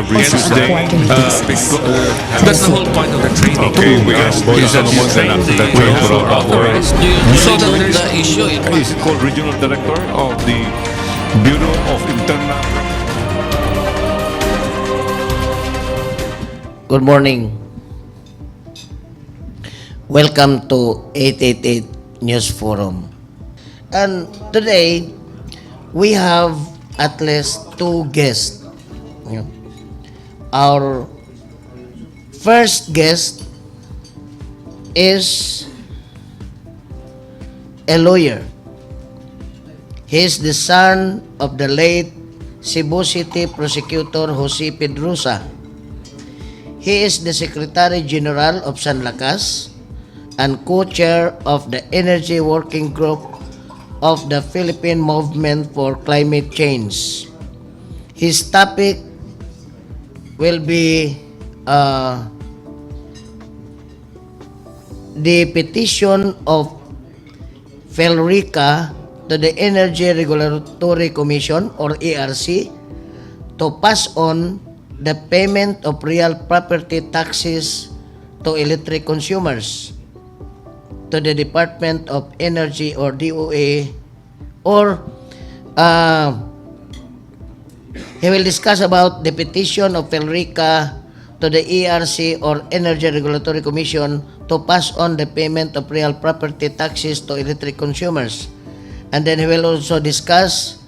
Every Gets Tuesday. the, Quarterly basis. that's the whole point of the training. Okay, we have Is Boy that you Solomon, train the the we have those who are authorized so that there's The issue, it Is it called Regional Director of the Bureau of Internal Good morning. Welcome to 888 News Forum. And today, we have at least two guests. Yeah. Our first guest is a lawyer. He is the son of the late Cebu City Prosecutor Jose Pedrosa. He is the Secretary General of San Lakas and co-chair of the Energy Working Group of the Philippine Movement for Climate Change. His topic will be the petition of Felrica to the Energy Regulatory Commission, or ERC, to pass on the payment of real property taxes to electric consumers to the Department of Energy or DOA, or he will discuss about the petition of Felrica to the ERC or Energy Regulatory Commission to pass on the payment of real property taxes to electric consumers. And then he will also discuss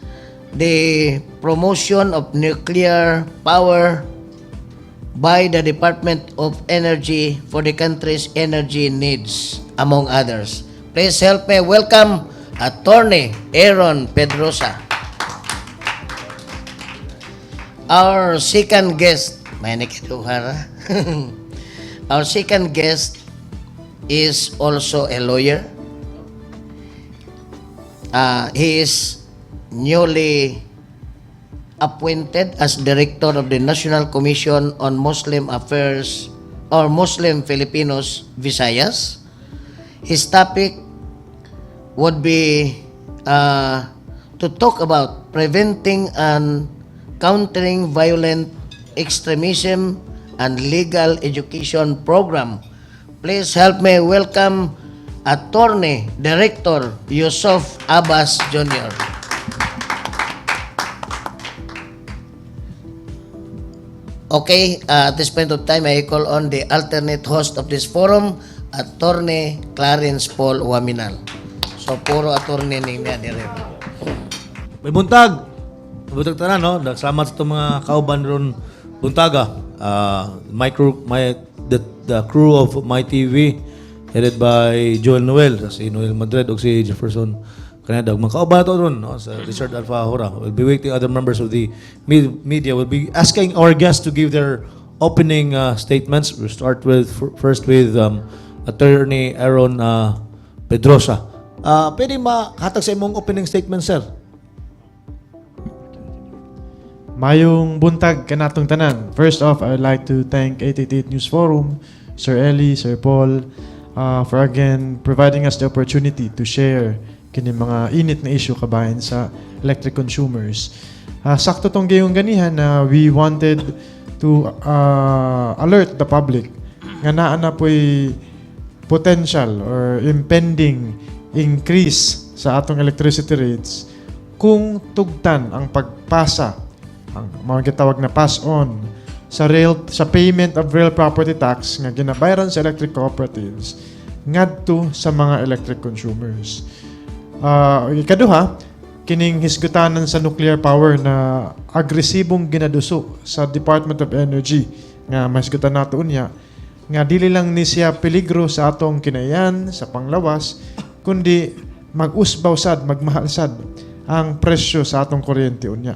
the promotion of nuclear power by the Department of Energy for the country's energy needs, among others. Please help me welcome Attorney Aaron Pedrosa. Our second guest, may nakiduhara. Our second guest is also a lawyer. He is newly appointed as director of the National Commission on Muslim Affairs or Muslim Filipinos Visayas. His topic would be to talk about preventing and countering violent extremism and legal education program. Please help me welcome Attorney Director Yusuf Abbas Jr. Okay, at this point of time, I call on the alternate host of this forum, Attorney Clarence Paul Waminal. So, puro attorney ni niya dire. May buntag. Buntag tanan, no? Salamat sa itong mga kauban ron buntaga. My crew, the crew of My TV headed by Joel Noel, sa si Noel Madrid o si Jefferson Canada. Mga kauban to ron, no? Sa Richard Alfahora. We'll be waiting other members of the media. We'll be asking our guests to give their opening statements. We'll start with first with Attorney Aaron Pedrosa. Pwede mahatag sa imong opening statement, sir? Mayong buntag kanatong tanan. First off, I'd like to thank 888 News Forum, Sir Eli, Sir Paul, for again providing us the opportunity to share kini mga init na issue kabahin sa electric consumers. Sakto tong gayong ganihan na we wanted to alert the public nga naa na po'y potential or impending increase sa atong electricity rates kung tugtan ang pagpasa, ang mga gitawag na pass on sa payment of real property tax nga ginabayaran sa electric cooperatives ngadto sa mga electric consumers. Ikaduha, kining hisgutanan sa nuclear power na agresibong ginaduso sa Department of Energy nga mahisgutan nato unya, nga dili lang ni siya peligro sa atong kinaiyan sa panglawas, kundi mag-usbaw sad, magmahal sad ang presyo sa atong kuryente unya.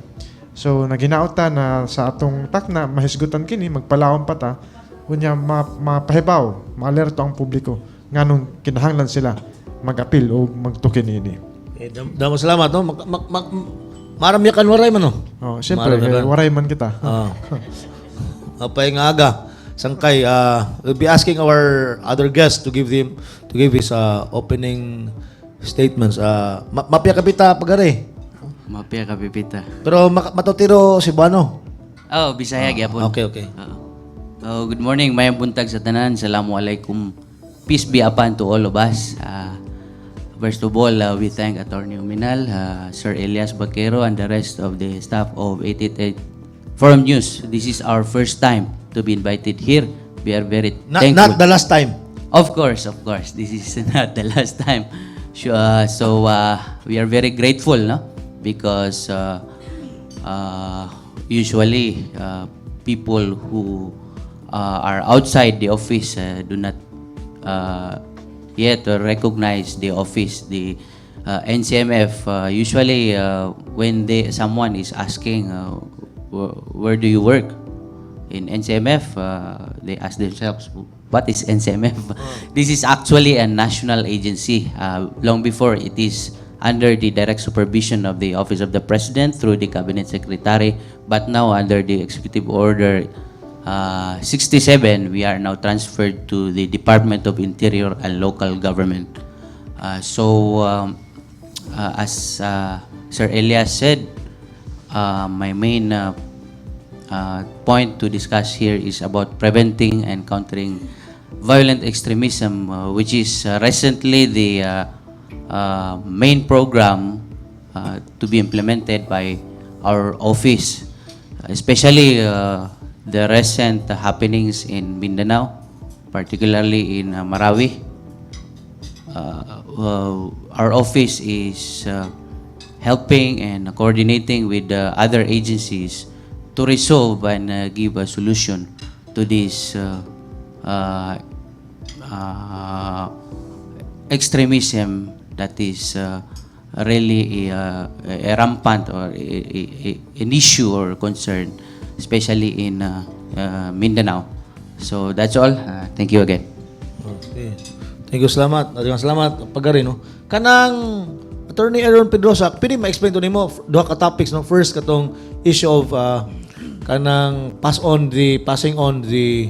So naginaot ta na sa atong takna mahisgutan kini, magpalawon pa ta unya, mapahibaw, maalerto ang publiko nganong kinahanglan sila mag-apil o magtukin ini. Eh, damo salamat, no? Maram yakan waray man, no? Oh, siyempre, Maram kay yakan. waray man kita. Ah. Apay nga aga. Sangkay, we'll be asking our other guests to give his opening statements. Mapia kapita pagare. Mapia ka pipita. Pero matutiro si Cebuano. Oh, Bisaya gyapon. Okay. Oo. Oh, good morning, mayong buntag sa tanan. Assalamualaikum. Peace be upon to all of us. First of all, we thank Attorney Uminal, Sir Elias Baquero, and the rest of the staff of 888 Forum News. This is our first time to be invited here. We are very Not, thankful. not the last time. Of course, of course. This is not the last time. Sure, so we are very grateful, no? Because usually people who are outside the office do not yet recognize the office, the NCMF. Usually, when they someone is asking, "Where do you work?" in NCMF, they ask themselves, "What is NCMF?" This is actually a national agency. Long before, it is under the direct supervision of the Office of the President through the Cabinet Secretary, but now under the Executive Order 67, we are now transferred to the Department of Interior and Local Government. So, as Sir Elias said, my main point to discuss here is about preventing and countering violent extremism, which is recently the main program to be implemented by our office, especially the recent happenings in Mindanao, particularly in Marawi. Our office is helping and coordinating with the other agencies to resolve and give a solution to this extremism that is really a rampant or an issue or concern, especially in Mindanao. So that's all. Thank you again. Okay. Thank you, salamat. Daghang salamat pagari, no. Kanang Attorney Aaron Pedrosa, pwede ma-explain to nimo duha ka topics, no. First, katong issue of kanang passing on the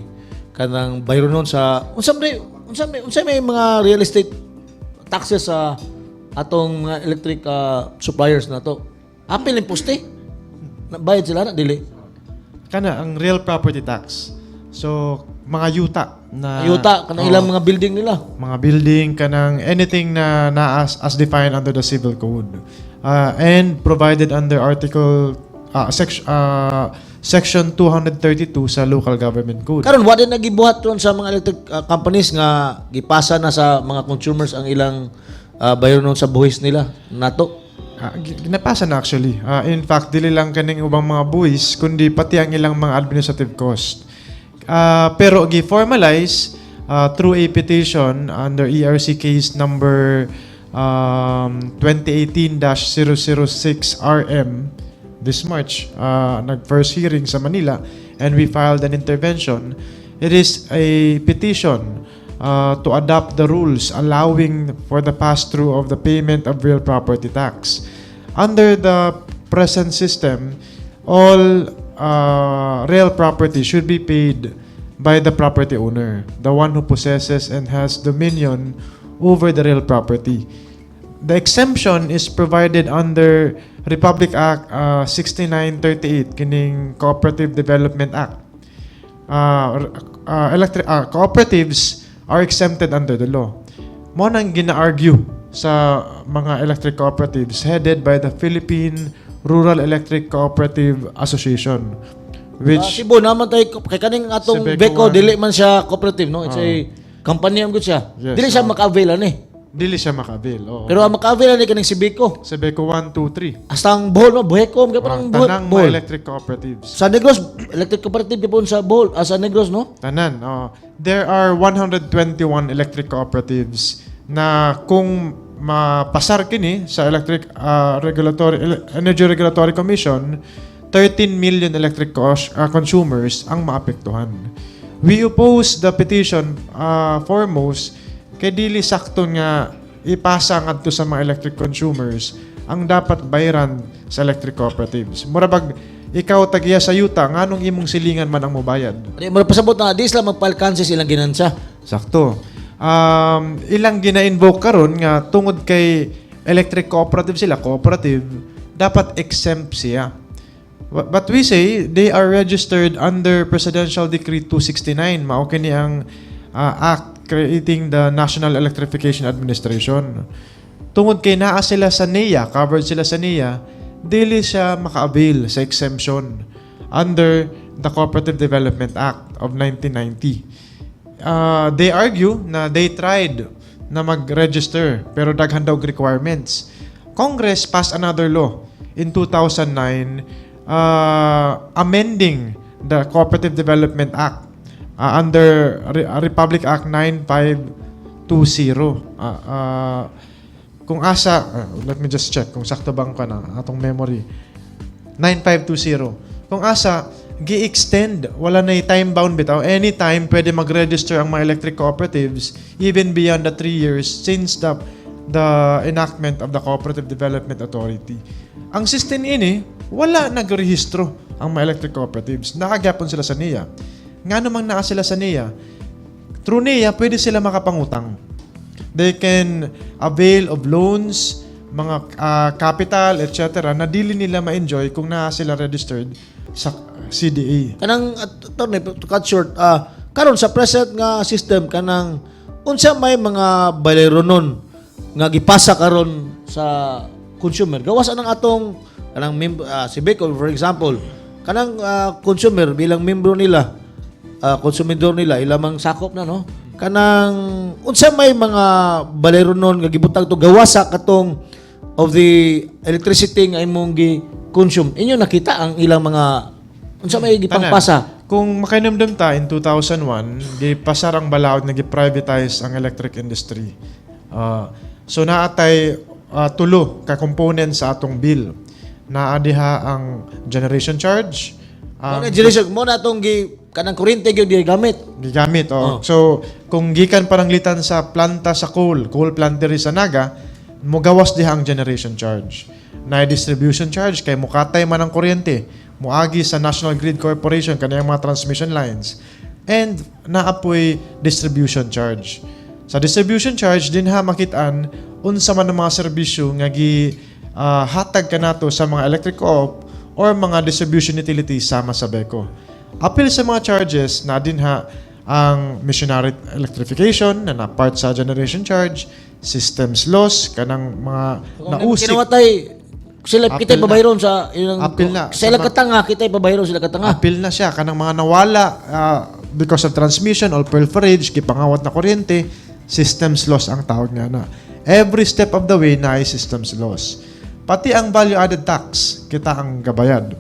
kanang bayronon sa unsa may mga real estate taxes sa atong mga electric suppliers na to. Apil ang poste. Bayad sila na dili? Kana ang real property tax. So mga yuta na Yuta kanang ilang mga building nila. Mga building, kanang anything na na as defined under the Civil Code and provided under article section 232 sa Local Government Code. Karon wa din nagibuhat ron sa mga electric companies nga gipasa na sa mga consumers ang ilang bayronon sa buwis nila nato. Ginapasa na actually. In fact, dili lang kaning ubang mga buwis kundi pati ang ilang mga administrative cost. Pero gi-formalize through a petition under ERC case number 2018-006 RM this March. Nag-first hearing sa Manila and we filed an intervention. It is a petition to adopt the rules allowing for the pass-through of the payment of real property tax. Under the present system, all real property should be paid by the property owner, the one who possesses and has dominion over the real property. The exemption is provided under Republic Act 6938, kining Cooperative Development Act. Electric cooperatives are exempted under the law. Mo nang gina-argue sa mga electric cooperatives headed by the Philippine Rural Electric Cooperative Association, which Cebu naman tayo kay kaning atong Cebeco Beko one. Dili man siya cooperative, no? It's a company am gud siya. Yes, dili siya maka-avail ani. Dili siya maka-avail. Oo. Pero ang maka-avail ani kaning Cebeco. Cebeco 1, 2, 3. Hasta ang Bohol, no? Boheco, ang parang Bohol. Tanang mga Bohol. electric cooperatives. Sa Negros, electric cooperative gyapon sa Bohol, sa Negros, no? Tanan. Oh. There are 121 electric cooperatives na kung mapasar kini sa Electric Regulatory Energy Regulatory Commission, 13 million electric consumers ang maapektuhan. We oppose the petition foremost kay dili sakto nga ipasa ngadto sa mga electric consumers ang dapat bayaran sa electric cooperatives. Mura bag ikaw tagiya sa yuta, nganong imong silingan man ang mobayad? Di mo pasabot na di sila mag-file silang ginansya. Sakto. Ilang gina-invoke karon nga tungod kay electric cooperative sila, cooperative, dapat exempt siya. But we say they are registered under Presidential Decree 269. Mao kini ang act creating the National Electrification Administration. Tungod kay naa sila sa NEA, covered sila sa NEA, dili siya maka-avail sa exemption under the Cooperative Development Act of 1990. They argue na they tried na mag-register pero daghan daw requirements. Congress passed another law in 2009 amending the Cooperative Development Act under Republic Act 9520. Kung asa, let me just check kung sakto bang ka na atong memory. 9520. Kung asa, gi-extend, wala na time bound bitaw. Anytime pwede mag-register ang mga electric cooperatives even beyond the 3 years since the enactment of the Cooperative Development Authority. Ang system ini, wala nagrehistro ang mga electric cooperatives. Naa gyapon sila sa NEA. Nga namang naa sila sa NEA, through NEA, pwede sila makapangutang. They can avail of loans, mga capital, etc. na dili nila ma-enjoy kung naa sila registered sa CDA. Kanang, attorney, to cut short, karon sa present nga system, kanang unsa may mga bayronon nga gipasa karon sa consumer gawas anang atong kanang si Bicol, for example, kanang consumer bilang membro nila, konsumidor nila, ilamang sakop na, no, kanang unsa may mga bayronon nga gibutang to gawas sa katong of the electricity nga imong gi consume? Inyo nakita ang ilang mga unsa may gipangpasa? Tanan. Kung makainumdum ta, in 2001, gipasar ang balaod na gi-privatize ang electric industry. So naatay tulo ka component sa atong bill. Naa diha ang generation charge, Mo ang na generation mo na atong gi kanang kuryente gyud gigamit. Gigamit, oh. So, kung gikan pananglitan sa planta sa coal plant diri sa Naga, mugawas diha ang generation charge. Na distribution charge kay mukatay man ang kuryente, muagi sa National Grid Corporation kaniyang mga transmission lines. And naapoy distribution charge. Sa distribution charge dinha makitaan unsa man ang mga serbisyo nga gi hatag kanato sa mga electric co-op or mga distribution utilities sama sa BECO. Apil sa mga charges na dinha ang missionary electrification na na-part sa generation charge, systems loss, kanang mga nausik. Kinuwatay sila Apil kita na. pabayron sa ilang Apil na. sa ilang katanga, kita pabayron sila katanga. Apil na siya kanang mga nawala because of transmission or pilferage, gipangawat na kuryente, systems loss ang tawag nga na. Every step of the way na ay systems loss. Pati ang value added tax, kita ang gabayad.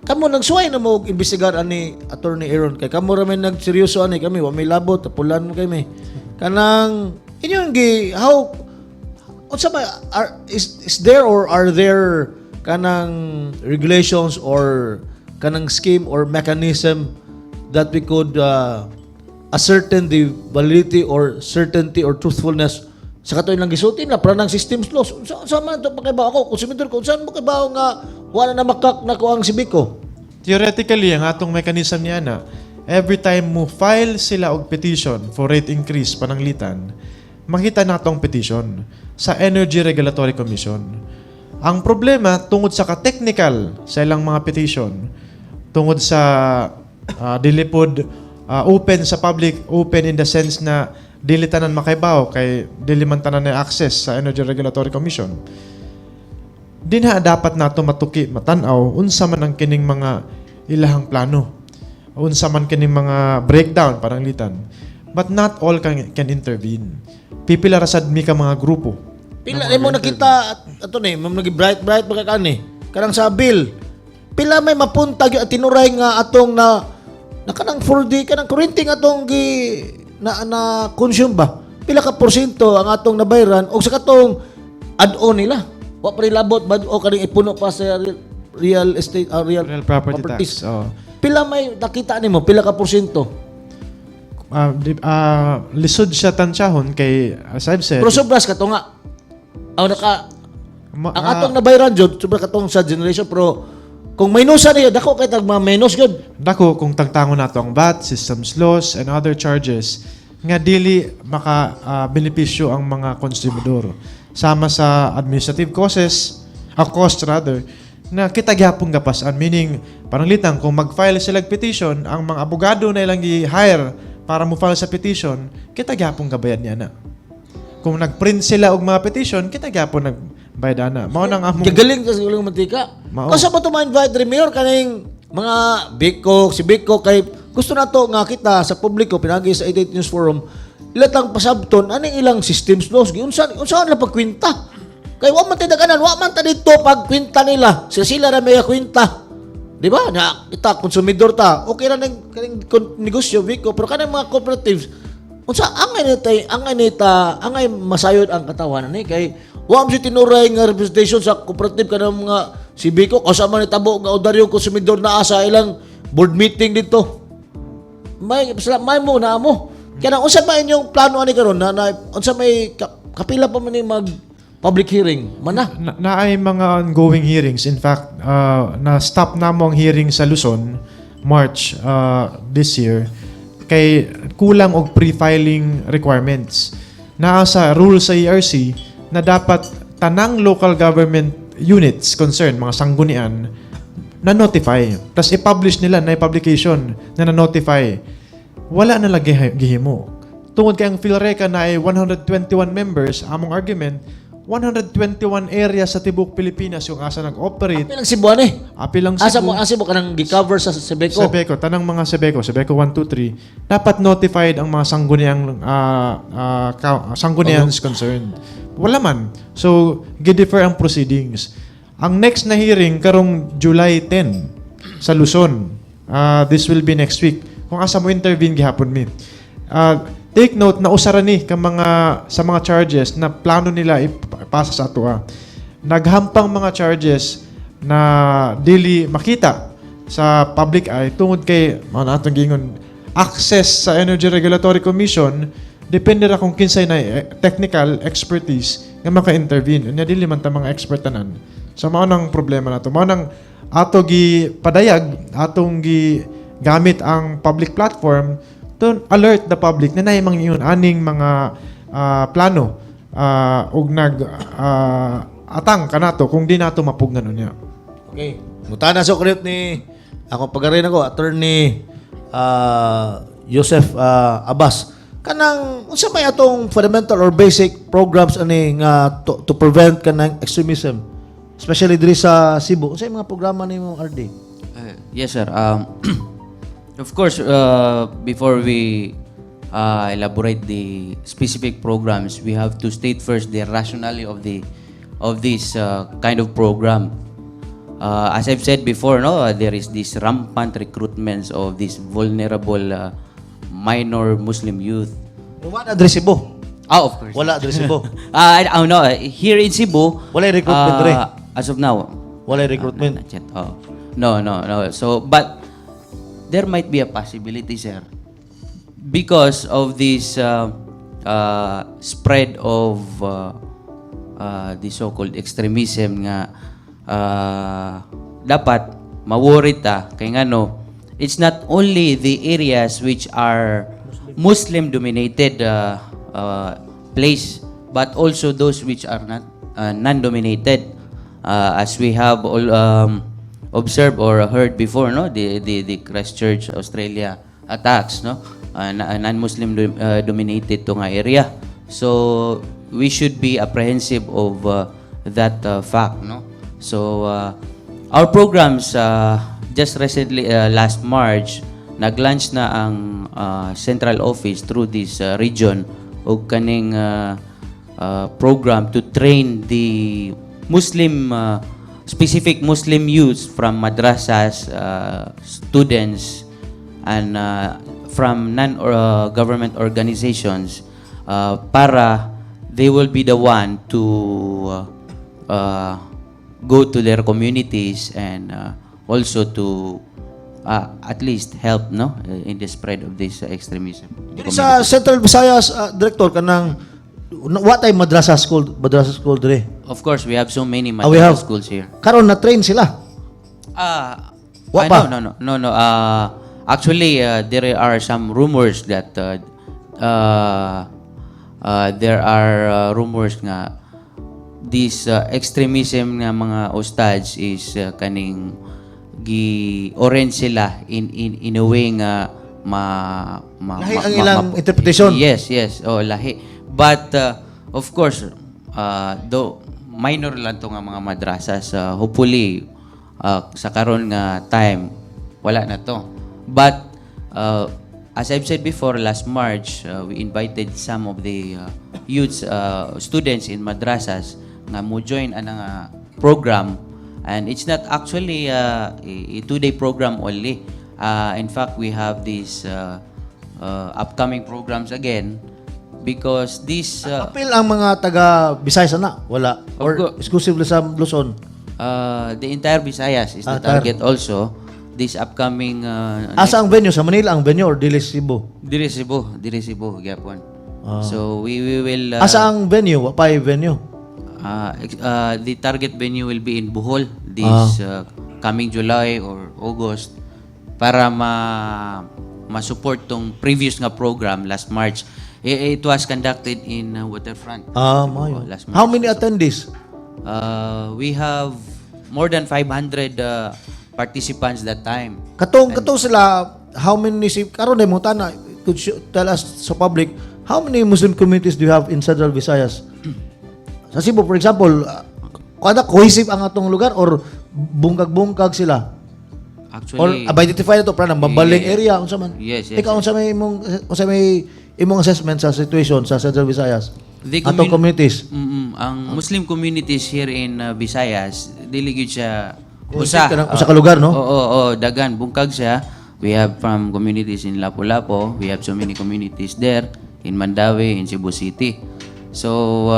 Kamo nagsuway na mo og imbestigar ani, Attorney Aaron, kay kamo ra may nagseryoso ani, kami wa may labot, tapulan mo kami. Kanang inyong gi how unsa ba is there or are there kanang regulations or kanang scheme or mechanism that we could ascertain the validity or certainty or truthfulness sa kato ilang gisulti na para ng systems loss? Unsa man to pakibaw ako konsumidor ko, unsa mo kibaw nga wala na makak na ko ang CBECO? Theoretically, ang atong mechanism niya na, every time mo file sila og petition for rate increase pananglitan, makita nato ang petition sa Energy Regulatory Commission. Ang problema, tungod sa ka-technical sa ilang mga petition, tungod sa dili pod open sa public, open in the sense na dili tanan makaibaw kay dili man tanan na access sa Energy Regulatory Commission, dinha dapat nato matuki, matanaw unsa man ang kining mga ilahang plano, unsa man kining mga breakdown pananglitan. But not all can intervene. Pipila ra sad mi ka mga grupo. Pila mo nakita ato ni, mo nagi bright bright ba ka kani? Kanang sa bill. Pila may mapunta gyud at tinuray nga atong na na kanang 4D kanang kuryente nga atong gi na na consume ba? Pila ka porsyento ang atong nabayran og sa katong add-on nila? Wa pa rin labot bad o kaning ipuno pa sa real estate, real, Real property properties. tax, oo. Pila may nakita nimo, pila ka porsyento? Lisod siya tansyahon kay, as I've said, Pero sobras kato nga. Aw naka ang atong nabayran jud sobra katong sa generation, pero kung minusa niya dako kay tag mga minus gyud. Dako kung tangtangon nato ang VAT, systems loss, and other charges nga dili maka benepisyo ang mga konsumidor. Sama sa administrative costs, cost rather, Na kita gyapon gapasan, meaning pananglitan kung mag-file sila og petition, ang mga abogado na ilang gi-hire para mo file sa petition, kita gyapon gabayad niya na. Kung nag-print sila og mga petition, kita gyapon nagbayad ana. Mao nang among Gagaling ka sa uling mantika. Mao. Kasi ba ito ma-invite rin, Mayor, kaning mga Biko, si Biko, kay gusto na to nga kita sa publiko, pinagi sa 88 News Forum, ilatang pasabton, aning ilang systems laws, giunsa, unsa nila pagkwinta. Kay wa man tay daganan, wa man ta dito pagkwinta nila. Sila sila ra may kwinta. Di ba? Na kita konsumidor ta. Okay ra ning kaning negosyo Biko, pero kanang mga cooperatives unsa angay ni tay angay ni ta angay masayod ang katawan ani kay wa man siya tinuray nga representation sa cooperative kanang mga si Biko kausa man nitabo nga odaryong konsumidor naa sa ilang board meeting dito may sila may mo na mo kaya na unsa ba inyong plano ani karon na, na unsa may kapila pa man ni mag public hearing mana? Na, naay mga ongoing hearings. In fact, na-stop na mo ang hearing sa Luzon March this year kay kulang og pre-filing requirements. Naa sa rule sa ERC na dapat tanang local government units concerned, mga sanggunian, na notify. Tapos i-publish nila na publication na na-notify. Wala na lang gihimo. Tungod kay ang PhilReca na ay 121 members, among argument, 121 area sa tibok Pilipinas yung asa nag-operate. Apil ang Cebuan eh. Apil ang Asa Cebu. mo asa mo kanang gi-cover sa Cebeco. Sebeco, tanang mga Sebeco, Sebeco 1, 2, 3, dapat notified ang mga sangguniang sanggunians concerned. Wala man. So, gidefer ang proceedings. Ang next na hearing karong July 10 sa Luzon. This will be next week. Kung asa mo intervene gihapon mi. Take note na usara ni ka mga sa mga charges na plano nila ipasa sa atoa. Naghampang mga charges na dili makita sa public eye tungod kay mao na atong giingon access sa Energy Regulatory Commission depende ra kung kinsay na technical expertise nga maka-intervene, unya dili man ta mga expert tanan. So mao nang problema nato, mao nang ato gi padayag, atong gi gamit ang public platform to alert the public na naay mga ingon aning mga plano ug nag atang kanato kung di nato mapugnan unya. Okay. Muta na sa kulit ni ako pagarin ako attorney Joseph Abbas. Kanang unsa may atong fundamental or basic programs ani nga to prevent kanang extremism especially diri sa Cebu. Unsa yung mga programa nimo, RD? Yes, sir. Of course, before we elaborate the specific programs, we have to state first the rationale of this kind of program. As I've said before, no, there is this rampant recruitments of this vulnerable minor Muslim youth. Wala diri Cebu. Ah, of course. Wala diri Cebu. I don't know. Here in Cebu, Walay recruitment diri. As of now, Walay recruitment. Not yet. Oh. No. So, but there might be a possibility, sir, because of this spread of the so-called extremism nga dapat ma-worry ta kay ngano it's not only the areas which are Muslim dominated place but also those which are not non-dominated, as we have all observed or heard before, no, the Christchurch, Australia attacks, no, non-Muslim dominated to nga area. So we should be apprehensive of that fact, no. So our programs, just recently, last March, nag-launch na ang central office through this region og kaning program to train the Muslim specific Muslim youths from madrasas, students and from non or government organizations para they will be the one to go to their communities and also to at least help, no, in the spread of this extremism in the Diri sa Central Visayas, Director, kanang wa tay madrasa school diri? Of course, we have so many Ah, we madrasa have. schools here. Karon na train sila. Ah, Wa pa? No. Actually, there are some rumors that there are rumors nga This extremism nga mga ustads is kaning gi-orient sila in a way nga ma Lahi ang ilang interpretation. Yes. Oh, lahi. But of course, though minor lang to nga mga madrasas, hopefully sa karon nga time wala na to. But as I've said before, last March, we invited some of the youths, students in madrasas nga mo join ana nga program, and it's not actually a 2-day program only. In fact, we have these upcoming programs again because this Apil ang mga taga Visayas na? Wala. Or exclusively sa Luzon? The entire Visayas is the Ah, target also. This upcoming Asa ang venue? Sa Manila ang venue or dili Cebu? Diri Cebu, diri Cebu gyapon. So we will Asa ang venue? Wa pa venue. The target venue will be in Bohol this coming July or August para ma ma-support tong previous nga program last March. It was conducted in Waterfront. Ah, Cebu, mayo. last How March. many attendees? We have more than 500 participants that time. Katong sila, how many si karon mo tana, could you tell us sa public how many Muslim communities do you have in Central Visayas? Sa Cebu, for example, kada cohesive ang atong lugar or bungkag-bungkag sila? Or Actually, identify na to para ng Mambaling area unsa man? Yes. Ikaw, unsa may imong assessment sa situation sa Central Visayas? The Atong communities. Ang Muslim communities here in Visayas, dili gyud siya Cohesive usa. ka ng usa ka lugar, no? Oo, dagan bungkag siya. We have from communities in Lapu-Lapu, we have so many communities there in Mandaue, in Cebu City. So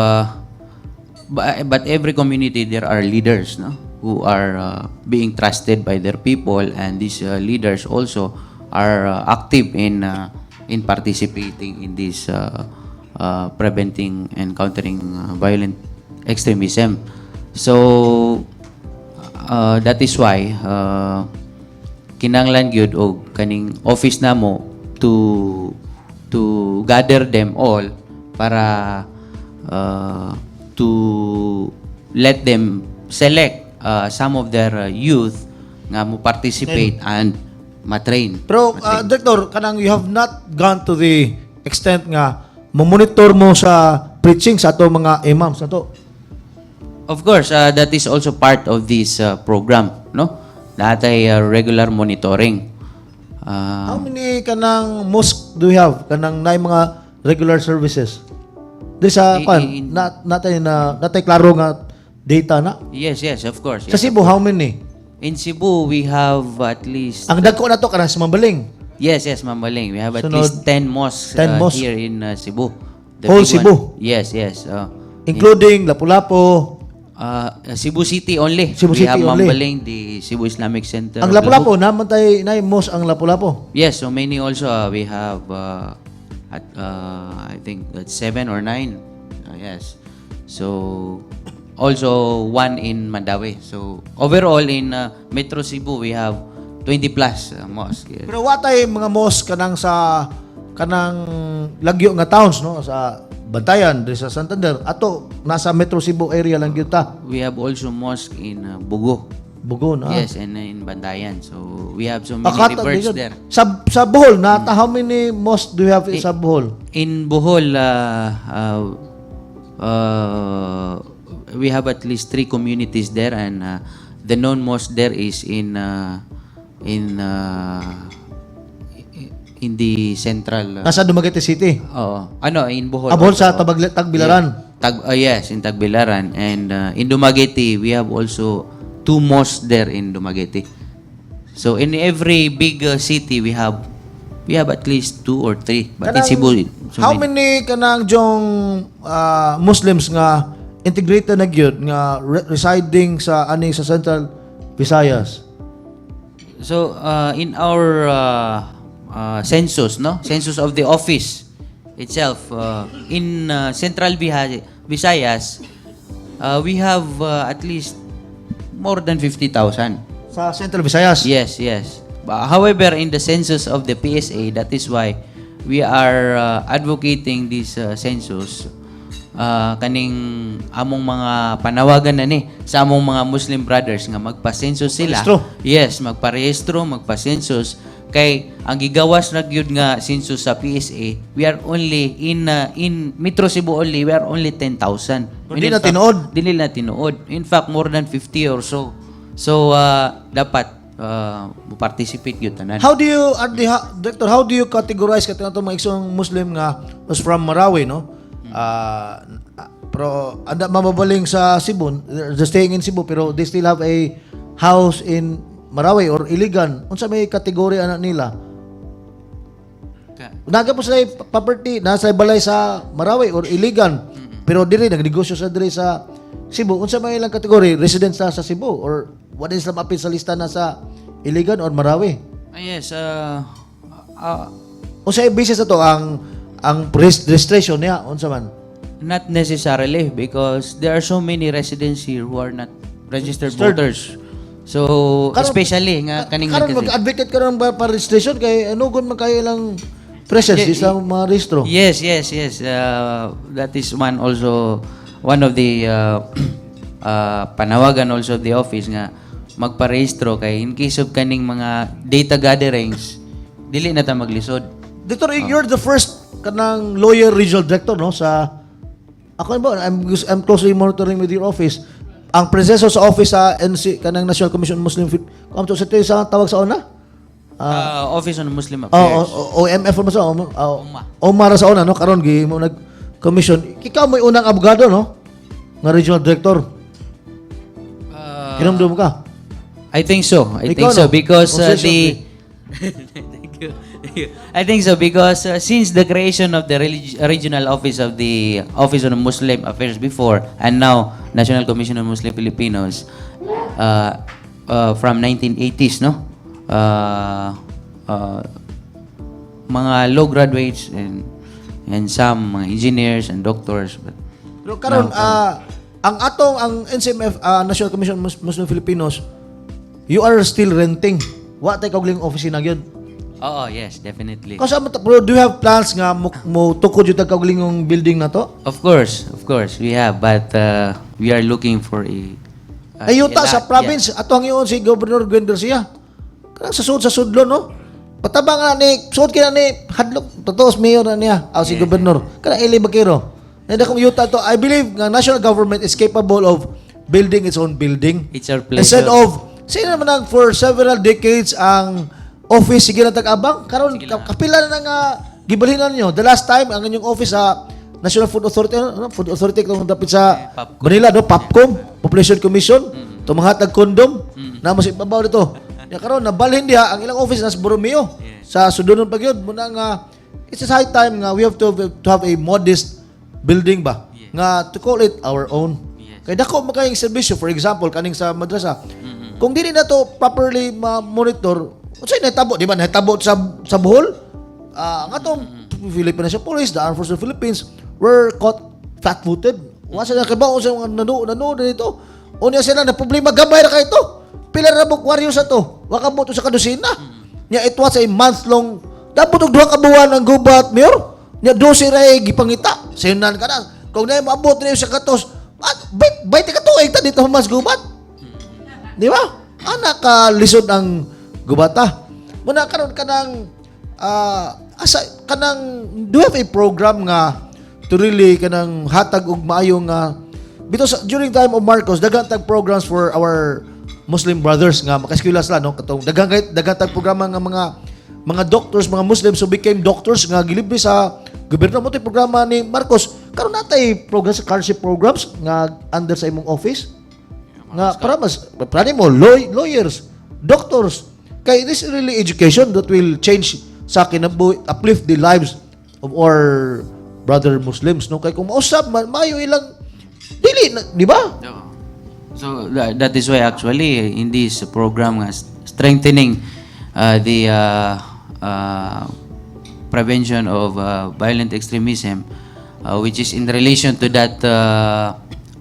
but every community there are leaders, no, who are being trusted by their people, and these leaders also are active in participating in this preventing and countering violent extremism. So that is why kinanglan gyud og kaning office namo to gather them all para to let them select some of their youth nga mo participate and ma-train. Pero Director, kanang you have not gone to the extent nga mo-monitor mo sa preaching sa ato mga imams ato? Of course, that is also part of this program, no? Natay regular monitoring. How many kanang mosque do you have kanang naay mga regular services? Di sa kwan, na natay na natay klaro nga data na. Yes, of course. Sa Yes. Cebu, how many? In Cebu, we have at least Ang dagko na to kanang sa Mambaling. Yes, Mambaling. We have at Sunod, least 10 mosques 10 mosques. here in Cebu. The Whole big one. Cebu? Yes. Including Lapu-Lapu. Cebu City only. Cebu We City have only. Mambaling, the Cebu Islamic Center Ang of Lapu-Lapu naman tay nay mosque ang Lapu-Lapu. Yes, so many also. We have at I think that's seven or nine. Yes. So also one in Mandaue. So overall in Metro Cebu we have 20 plus mosques. Yes. Pero wa tay mga mosque kanang sa kanang lagyo nga towns, no, sa Bantayan, diri sa Santander. Ato nasa Metro Cebu area lang gyud ta. We have also mosque in Bogo. Bogo na. Yes, and in Bantayan. So we have so many Akata, reverts di yun. there. Sa Bohol, nata how many mosque do you have sa Bohol? In Bohol, we have at least three communities there, and the known mosque there is in the central. Nasa Dumaguete City. Oo. Ano, in Bohol. Ah, Bohol sa also. Tagbilaran. Yeah. Yes, in Tagbilaran. And in Dumaguete, we have also two mosques there in Dumaguete. So in every big city, we have at least two or three. But in Kanang- Cebu, so how many kanang jong Muslims nga integrated na gyud nga residing sa ani sa Central Visayas? So in our census, no? Census of the office itself, in Central Visayas, we have at least more than 50,000. Sa Central Visayas? Yes. But however, in the census of the PSA, that is why we are advocating this census. Kaning among mga panawagan na ni sa among mga Muslim brothers nga magpa-census sila. Parehistro. Yes, magparehistro, magpa-census kay ang gigawas na gyud nga census sa PSA, we are only in Metro Cebu only, we are only 10,000. Pero di na tinuod. Dili na tinuod. In fact, more than 50 or so. So dapat mo participate gyud tanan. How do you, Ardi, Director, how do you categorize katong atong mga igsoong Muslim nga was from Marawi, no? Ah, pero anda mababaling sa Cebu, they're staying in Cebu pero they still have a house in Marawi or Iligan. Unsa may kategory ana nila? Naga po sila yung property, nasa balay sa Marawi or Iligan. Pero diri nagnegosyo sa diri sa Cebu. Unsa may ilang kategory? Residents na sa Cebu or what is lang apil sa lista na sa Iligan or Marawi? Ah, yes, Unsa ay basis ato ang registration niya unsa man? Not necessarily because there are so many residents here who are not registered voters. So, especially nga kaning Karon mag-advocate ka ron ba pa registration kay ano gun man kayo ilang presence di sa mga rehistro. Yes. That is one also one of the panawagan also of the office nga magparehistro kay in case of kaning mga data gatherings, dili na ta maglisod. Director, you're the first kanang lawyer regional director, no, sa ako ba, I'm closely monitoring with your office. Ang preseso sa office sa NC kanang National Commission on Muslim Kam to sa sa tawag sa una? Office on Muslim Oh, Affairs. OMF mo sa oh, Omar sa una, no, karon gi mo nag commission. Ikaw mo unang abogado, no, nga regional director. Hinumdum ka. I think so. I Ikaw, think so no? because Obsession, the Thank you. Thank you. I think so because since the creation of the regional office of the Office on Muslim Affairs before and now National Commission on Muslim Filipinos from 1980s, no, mga law graduates and some mga engineers and doctors, but Pero karon ang atong ang NCMF, National Commission on Muslim Filipinos, you are still renting. Wa tay kaugalingong opisina gyud. Oo, yes, definitely. Kasi mo bro, do you have plans nga mo tukod jud tag kaugalingong building na to? Of course, we have, but we are looking for a Ay yuta a sa lot, province ato ang iyon si Governor Gwen Garcia. Kanang sa sud sa sudlon, no. Patabang na ni suod kina ni hadlok totoo mayor na niya aw si governor. Kanang Eli Baquero. Na dakong yuta to. I believe nga national government is capable of building its own building. It's our pleasure. Instead of sino naman ang for several decades ang office sige na tag-abang karon kapila na nga gibalhinan niyo. The last time ang inyong office sa National Food Authority, ano, Food Authority kung dapit sa Popcom. Manila, no, Popcom, Population Commission, tumanghatag condom, na mas ibabaw dito. Ya karon nabalhin diha ang ilang office na sa Borromeo sa Sudunon pa gyud muna nga it's a high time nga we have to have a modest building ba nga to call it our own. Kay dako man kayong serbisyo, for example kaning sa madrasa. Kung dili na to properly ma-monitor, unsay nahitabo, di ba? Nahitabo sa Bohol? Ah, ang atong Philippine National Police, the Armed Forces of the Philippines were caught flat-footed. Wa sila kabaw sa mga nanu dito. Unya sila na problema gamay ra kay to. Pila ra buk warriors ato. Wa kabot sa kadusina. Nya it was a month long. Dapat og duha ka buwan ang gubat, mayor. Nya 12 ra ay gipangita. Sayunan ka na. Kung na maabot niyo sa katos, at bait bait ka tuig ta dito mas gubat. Di ba? Ana ka lisod ang gubata. Muna karon kanang asa kanang do you have a program nga to really kanang hatag og maayo nga because during time of Marcos daghan tag programs for our Muslim brothers nga makaeskwela sila, no, katong daghan kay daghan tag programa nga mga doctors, mga Muslims who became doctors nga gilibre sa gobyerno mo programa ni Marcos. Karon natay programs, scholarship programs nga under sa imong office nga para mas para mo lawyers, doctors, kay this is really education that will change sa kinabuhi, uplift the lives of our brother Muslims, no, kay kung mausab man maayo ilang dili na, di ba? Oo. So that is why actually in this program nga strengthening the prevention of violent extremism, which is in relation to that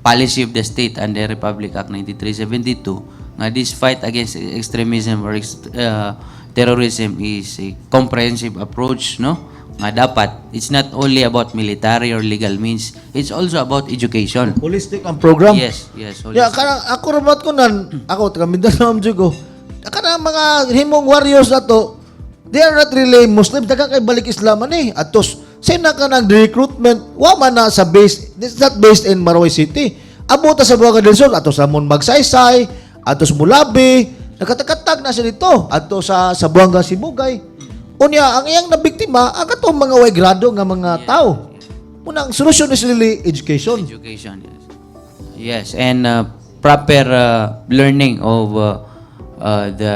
policy of the state under Republic Act 9372 nga this fight against extremism or terrorism is a comprehensive approach, no. Nga dapat it's not only about military or legal means, it's also about education. Holistic ang program. Yes, Yeah, holistic. kanang ako rabat ko nan, ako taga Mindanao jud ko. Kanang mga himong warriors na to, they are not really Muslim, daga kay balik Islam ani. Atos same na kanang recruitment, wa man na sa base, this is not based in Marawi City. Abot ta sa Buanga del Sur, ato sa Mon Magsaysay, ato sa Mulabi, nakatakatag na sila dito, ato sa Buanga Sibugay. Unya, ang iyang nabiktima, ang katong mga way grado nga mga tao. Muna, ang solusyon is really education. Education, yes. Yes, and proper learning of the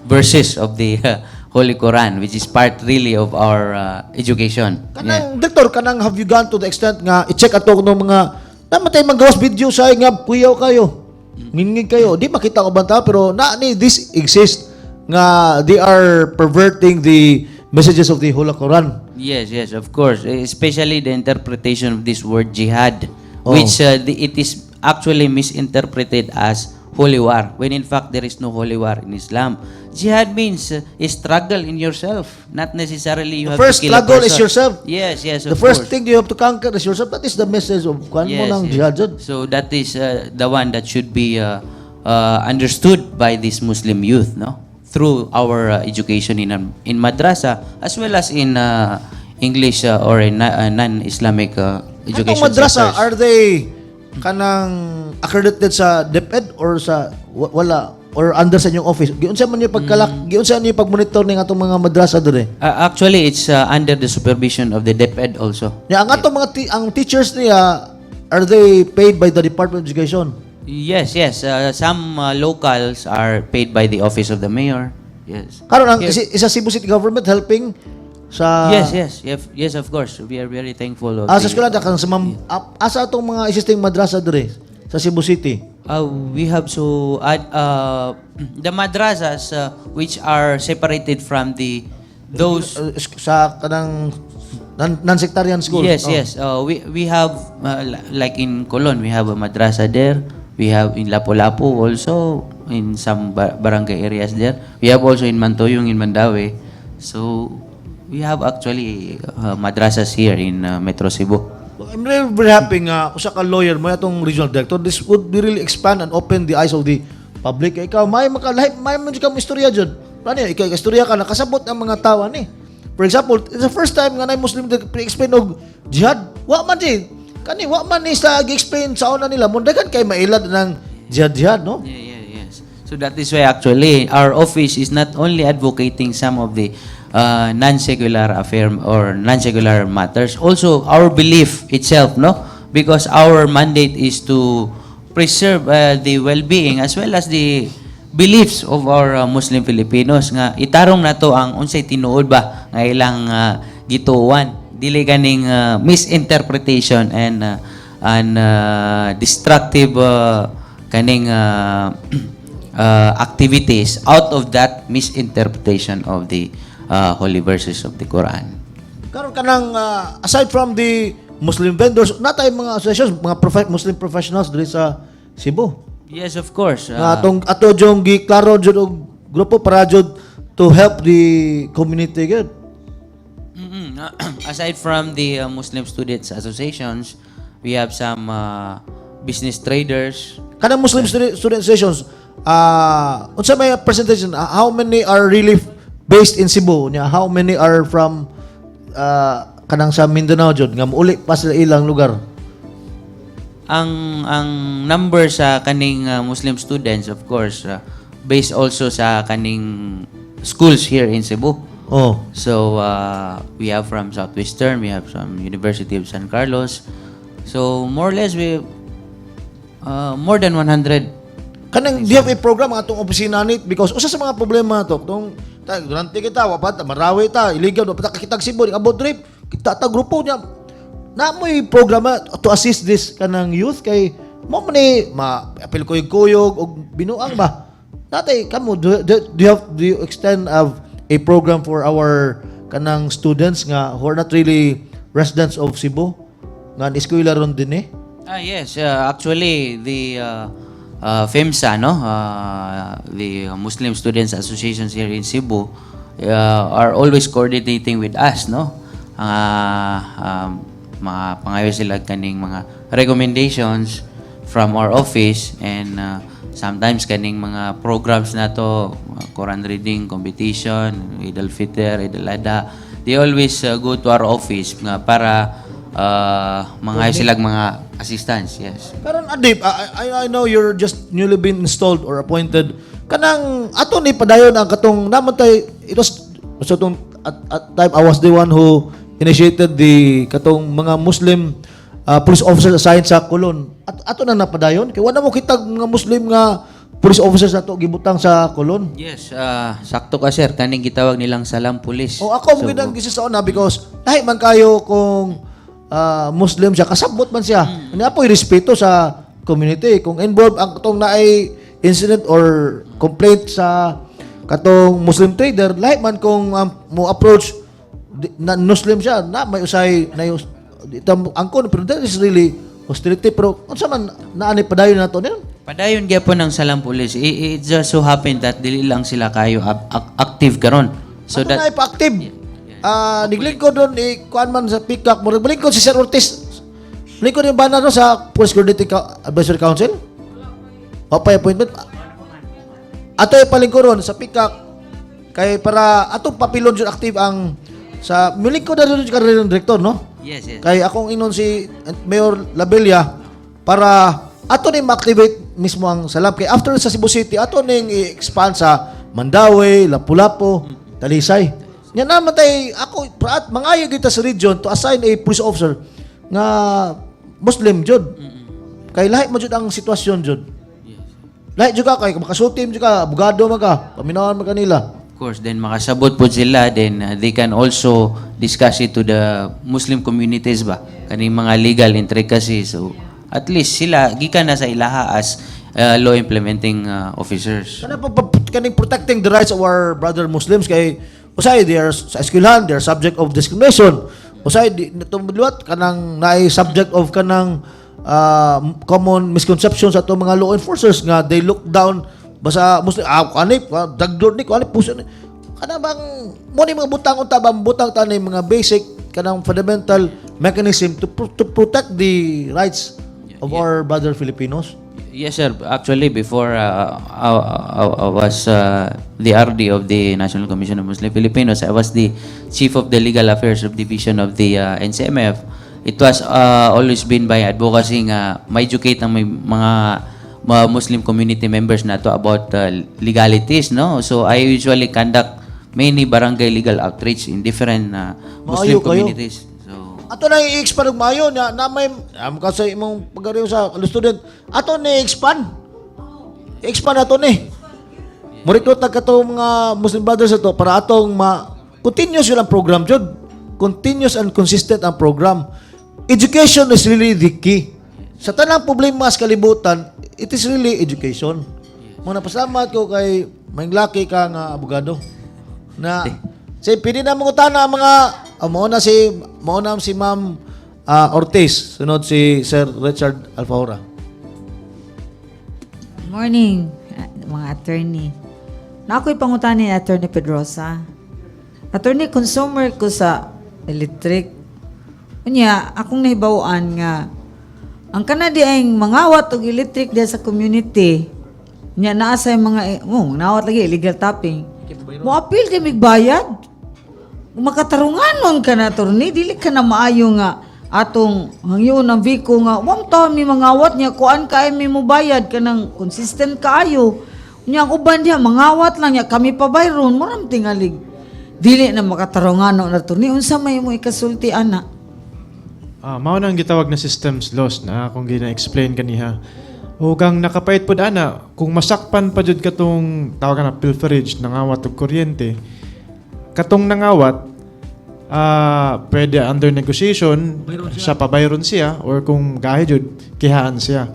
verses of the Holy Quran, which is part really of our education. Yeah. Kanang doktor, kanang have you gone to the extent nga i-check ato ng mga namatay magawas video sa nga kuyaw kayo. Ngingig kayo. Di makita ko banta pero na ni this exist nga they are perverting the messages of the Holy Quran. Yes, of course. Especially the interpretation of this word jihad, which it is actually misinterpreted as holy war, when in fact there is no holy war in Islam. Jihad means a struggle in yourself, not necessarily you The have first to kill a struggle is person. yourself. Yes, The of first course. thing you have to conquer is yourself. That is the message of kwan mo ng jihad jud. So that is the one that should be understood by this Muslim youth, no? Through our education in madrasa as well as in English or in non-Islamic education Atong madrasa, sectors. are they kanang accredited sa DepEd or sa wala or under sa inyong office? Giunsa man niyo pagkalak, giunsa niyo pagmonitor ning atong mga madrasa dire? Actually, it's under the supervision of the DepEd also. Ya, ang atong mga ang teachers niya, are they paid by the Department of Education? Yes. Some locals are paid by the office of the mayor. Yes. Karon ang isa Cebu City government helping sa Yes, of course. We are very thankful of Ah, sa the- eskwela kang sa ma'am, asa atong mga existing madrasa dire sa Cebu City? We have so add the madrasas which are separated from the those Sa kanang non-sectarian school. Yes. Oh. Yes. We have like in Colon we have a madrasa there. We have in Lapu-Lapu also in some barangay areas there. We have also in Mantoyong in Mandaue. So we have actually madrasas here in Metro Cebu. I'm really very happy nga usa ka lawyer mo atong regional director. This would be really expand and open the eyes of the public. Ikaw may makalahi may man jud ka mo istorya jud. Ano ikaw istorya ka nakasabot ang mga tawo ni. For example, it's the first time nga na Muslim explain og jihad. Wa man di. Kani wa man ni sa gi-explain sa una nila. Mundagan kay mailad ng jihad jihad, no? Yeah, yes. So that is why actually our office is not only advocating some of the non-secular affair or non-secular matters, also our belief itself, no? Because our mandate is to preserve the well-being as well as the beliefs of our Muslim Filipinos nga itarong nato ang unsay tinuod ba nga ilang gituohan, dili kaning misinterpretation and destructive kaning activities out of that misinterpretation of the holy verses of the Quran. Karon kanang aside from the Muslim vendors, na tay mga associations, mga Muslim professionals diri sa Cebu. Yes, of course. Nga atong ato jong giklaro jud og grupo para jud to help the community gud. Aside from the Muslim Students Associations, we have some business traders. Kanang Muslim student associations, unsa may percentage, how many are really based in Cebu nya, how many are from kanang sa Mindanao jud nga muuli pa sila ilang lugar? Ang number sa kaning Muslim students, of course, based also sa kaning schools here in Cebu. So we have from Southwestern, we have from University of San Carlos. So more or less we more than 100. Kanang do you have a program ang atong opisina ni, because usa sa mga problema to tong ta durante kita wa pa ta Marawi ta illegal wa pa ta kakitag Cebu abot trip kita ta grupo niya na mo'y programa to assist this kanang youth kay mo man ni ma apil kuyog-kuyog og binuang ba natay kamo do you extend of a program for our kanang students nga who are not really residents of Cebu nga eskwela ron din eh? Ah, yes, actually the FEMSA, no, the Muslim Students Associations here in Cebu are always coordinating with us, no? Mga pangayo sila kaning mga recommendations from our office and sometimes kaning mga programs na to, Quran reading competition, Eid al-Fitr, Eid al-Adha, they always go to our office nga para mga silag mga assistance, yes. Karon, Adib, I know you're just newly been installed or appointed. Kanang ato ni padayon ang katong naman tay, it was so tong at time I was the one who initiated the katong mga Muslim police officers assigned sa Colon. At ato na napadayon kay wala mo kitag mga Muslim nga police officers ato gibutang sa Colon. Yes, sakto ka, sir, kaning gitawag nilang Salam Police. O ako mo so, gid sa una because lahi man kayo kung Muslim siya, kasabot man siya. Mm. Apoy respeto sa community kung involved ang katong naay incident or complaint sa katong Muslim trader, lahi man kung mo approach na Muslim siya na may usay na angkon, pero that is really hostility, pero unsa man naani padayon nato niyon? Padayon gyapon ang Salam Police. It just so happened that dili lang sila kayo active karon. So Ato that na ipa-active. Ah, naglingkod doon eh, kuan man sa PICAC, murag malingkod si Sir Ortiz. Lingkod yung bana no sa Police Coordinating Advisory Council? O pa appointment? Ato ipalingkuron sa PICAC kay para atong papilon jud active ang sa milingkod na rin karon director, no? Yes. Kay akong inon si Mayor Labella para ato ning ma-activate mismo ang Salam kay after sa Cebu City ato ning i-expand sa Mandaue, Lapu-Lapu, Talisay. Nya naman tay ako at mangayo kita sa region to assign a police officer nga Muslim jud. Kay lahi mo jud ang sitwasyon jud. Lahi jud ka kay makasulti jud ka, abogado man ka, paminawan man kanila. Of course, then makasabot po sila, then they can also discuss it to the Muslim communities ba? Kaning mga legal intricacies. So, at least sila, gikan na sa ilaha as law implementing officers. Kana pa, kaning protecting the rights of our brother Muslims kay usay they are sa eskwelahan, they are subject of discrimination. Usay di tumuliwat kanang naay subject of kanang common misconceptions sa atong mga law enforcers nga they look down basta Muslim, ah, kani dagdor ni kani puso ni kana bang mo ni mga butang unta bang butang tani mga basic kanang fundamental mechanism to protect the rights of our brother Filipinos. Yes, sir. Actually, before I was the RD of the National Commission of Muslim Filipinos, I was the Chief of the Legal Affairs of Division of the NCMF. It was always been by advocacy nga ma-educate ang may mga Muslim community members nato about legalities, no? So I usually conduct many barangay legal outreach in different Muslim Maayo kayo. Communities. So Ato na i-expand og maayo na, na may am ka sa imong pagariw sa student. Ato ni expand. I-expand ato ni. Mo-recruit na kato mga Muslim Brothers ato para atong ma continuous yun ang program jud. Continuous and consistent ang program. Education is really the key. Sa tanang problema sa kalibutan, it is really education. Mga napasalamat ko kay may laki ka nga abogado na si pwede na mangutana ang mga mao na si Ma'am Ortiz, sunod si Sir Richard Alfahora. Good morning, mga attorney. Na ako'y pangutana ni Attorney Pedrosa. Attorney, consumer ko sa electric. Unya, akong nahibaw-an nga ang kanadi ay mangawat og electric diya sa community. Nya naa sa mga oh, nawat lagi illegal tapping. Mo appeal kay migbayad. Makatarunganon ka na, attorney, dili ka na maayo nga atong hangyon ang VECO nga wam ta mi mangawat niya kuan kay mi mobayad kanang consistent kaayo nya ang uban diha mangawat lang niya kami pabayron moram tingalig dili na makatarunganon na, attorney. Unsa may mo ikasulti ana? Ah, mao nang gitawag na systems loss na akong gina-explain kaniha. O kang nakapait pod ana, kung masakpan pa jud katong tawag na pilferage, nangawat og kuryente, katong nangawat pwede under negotiation, siya pabayron siya or kung gahi jud kihaan siya.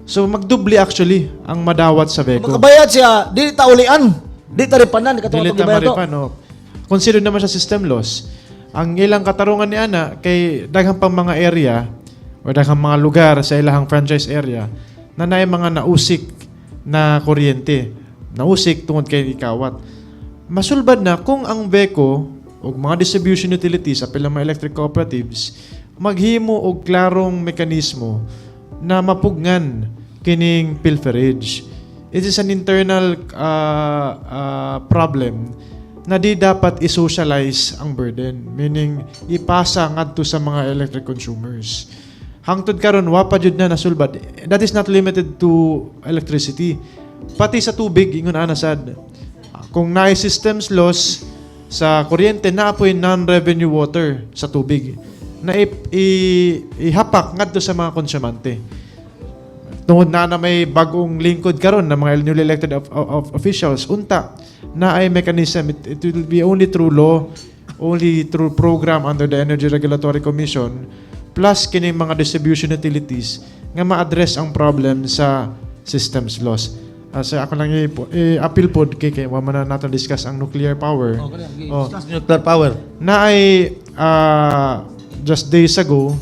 So magdubli actually ang madawat sa VECO. Makabayad siya, dili ta ulian. Di ta ripanan katong Dili atong ta gibayad to. maripan, no. Consider naman siya system loss. Ang ilang katarungan ni ana kay daghang pang mga area o daghang mga lugar sa ilahang franchise area na naay mga nausik na kuryente. Nausik tungod kay ikawat. Masulbad na kung ang VECO o mga distribution utilities, apil ang mga electric cooperatives, maghimo og klarong mekanismo na mapugngan kining pilferage. It is an internal problem na di dapat i-socialize ang burden, meaning ipasa ngadto sa mga electric consumers. Hangtod karon wa pa jud na nasulbad. That is not limited to electricity. Pati sa tubig, ingon ana sad. Kung naay systems loss sa kuryente, naa poy non-revenue water sa tubig na ihapak ngadto sa mga konsumante. Tungod na na may bagong lingkod karon na mga newly elected of officials, unta naay mechanism. It will be only through law, only through program under the Energy Regulatory Commission, plus kini mga distribution utilities nga ma-address ang problem sa systems loss. So ako lang i-appeal pod kay wa man na nato discuss ang nuclear power. Oh. Nuclear power. Na ay just days ago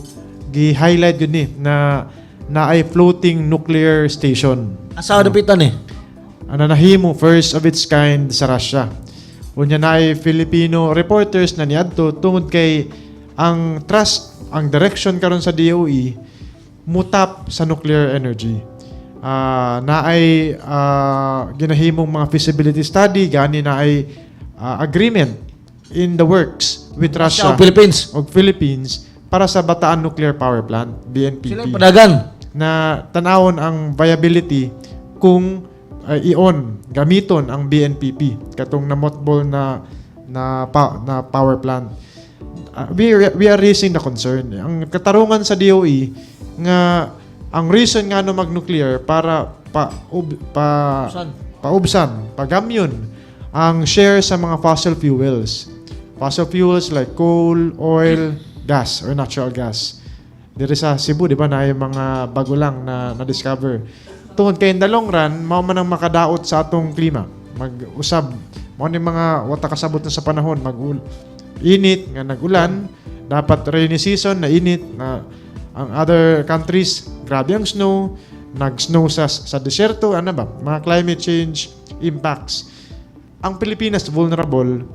gi-highlight yun ni na naay floating nuclear station. Asa dapitan eh? Ano, nahimo first of its kind sa Russia. Unya naay Filipino reporters na niadto tungod kay ang trust, ang direction karon sa DOE mutap sa nuclear energy. Naay ginahimong mga feasibility study, gani naay agreement in the works with Russia Russia o Philippines. ug Philippines para sa Bataan Nuclear Power Plant, BNPP, Sila yung padagan. Na tanawon ang viability kung i-on, gamiton ang BNPP, katong na mothball na power plant. We are raising the concern. Ang katarungan sa DOE nga ang reason nga no mag-nuclear para pa Ubsan. paubsan, pagamyon ang share sa mga fossil fuels. Fossil fuels like coal, oil, gas or natural gas. Diri sa Cebu, di ba, na yung mga bago lang na na-discover. Tungod kay in the long run, mao man ang makadaot sa atong klima. Mag-usab. Mao ni mga wata kasabot na sa panahon, mag init nga nagulan, dapat rainy season na init na ang other countries grabe ang snow, nag-snow sa desierto, ano ba? Mga climate change impacts. Ang Pilipinas, vulnerable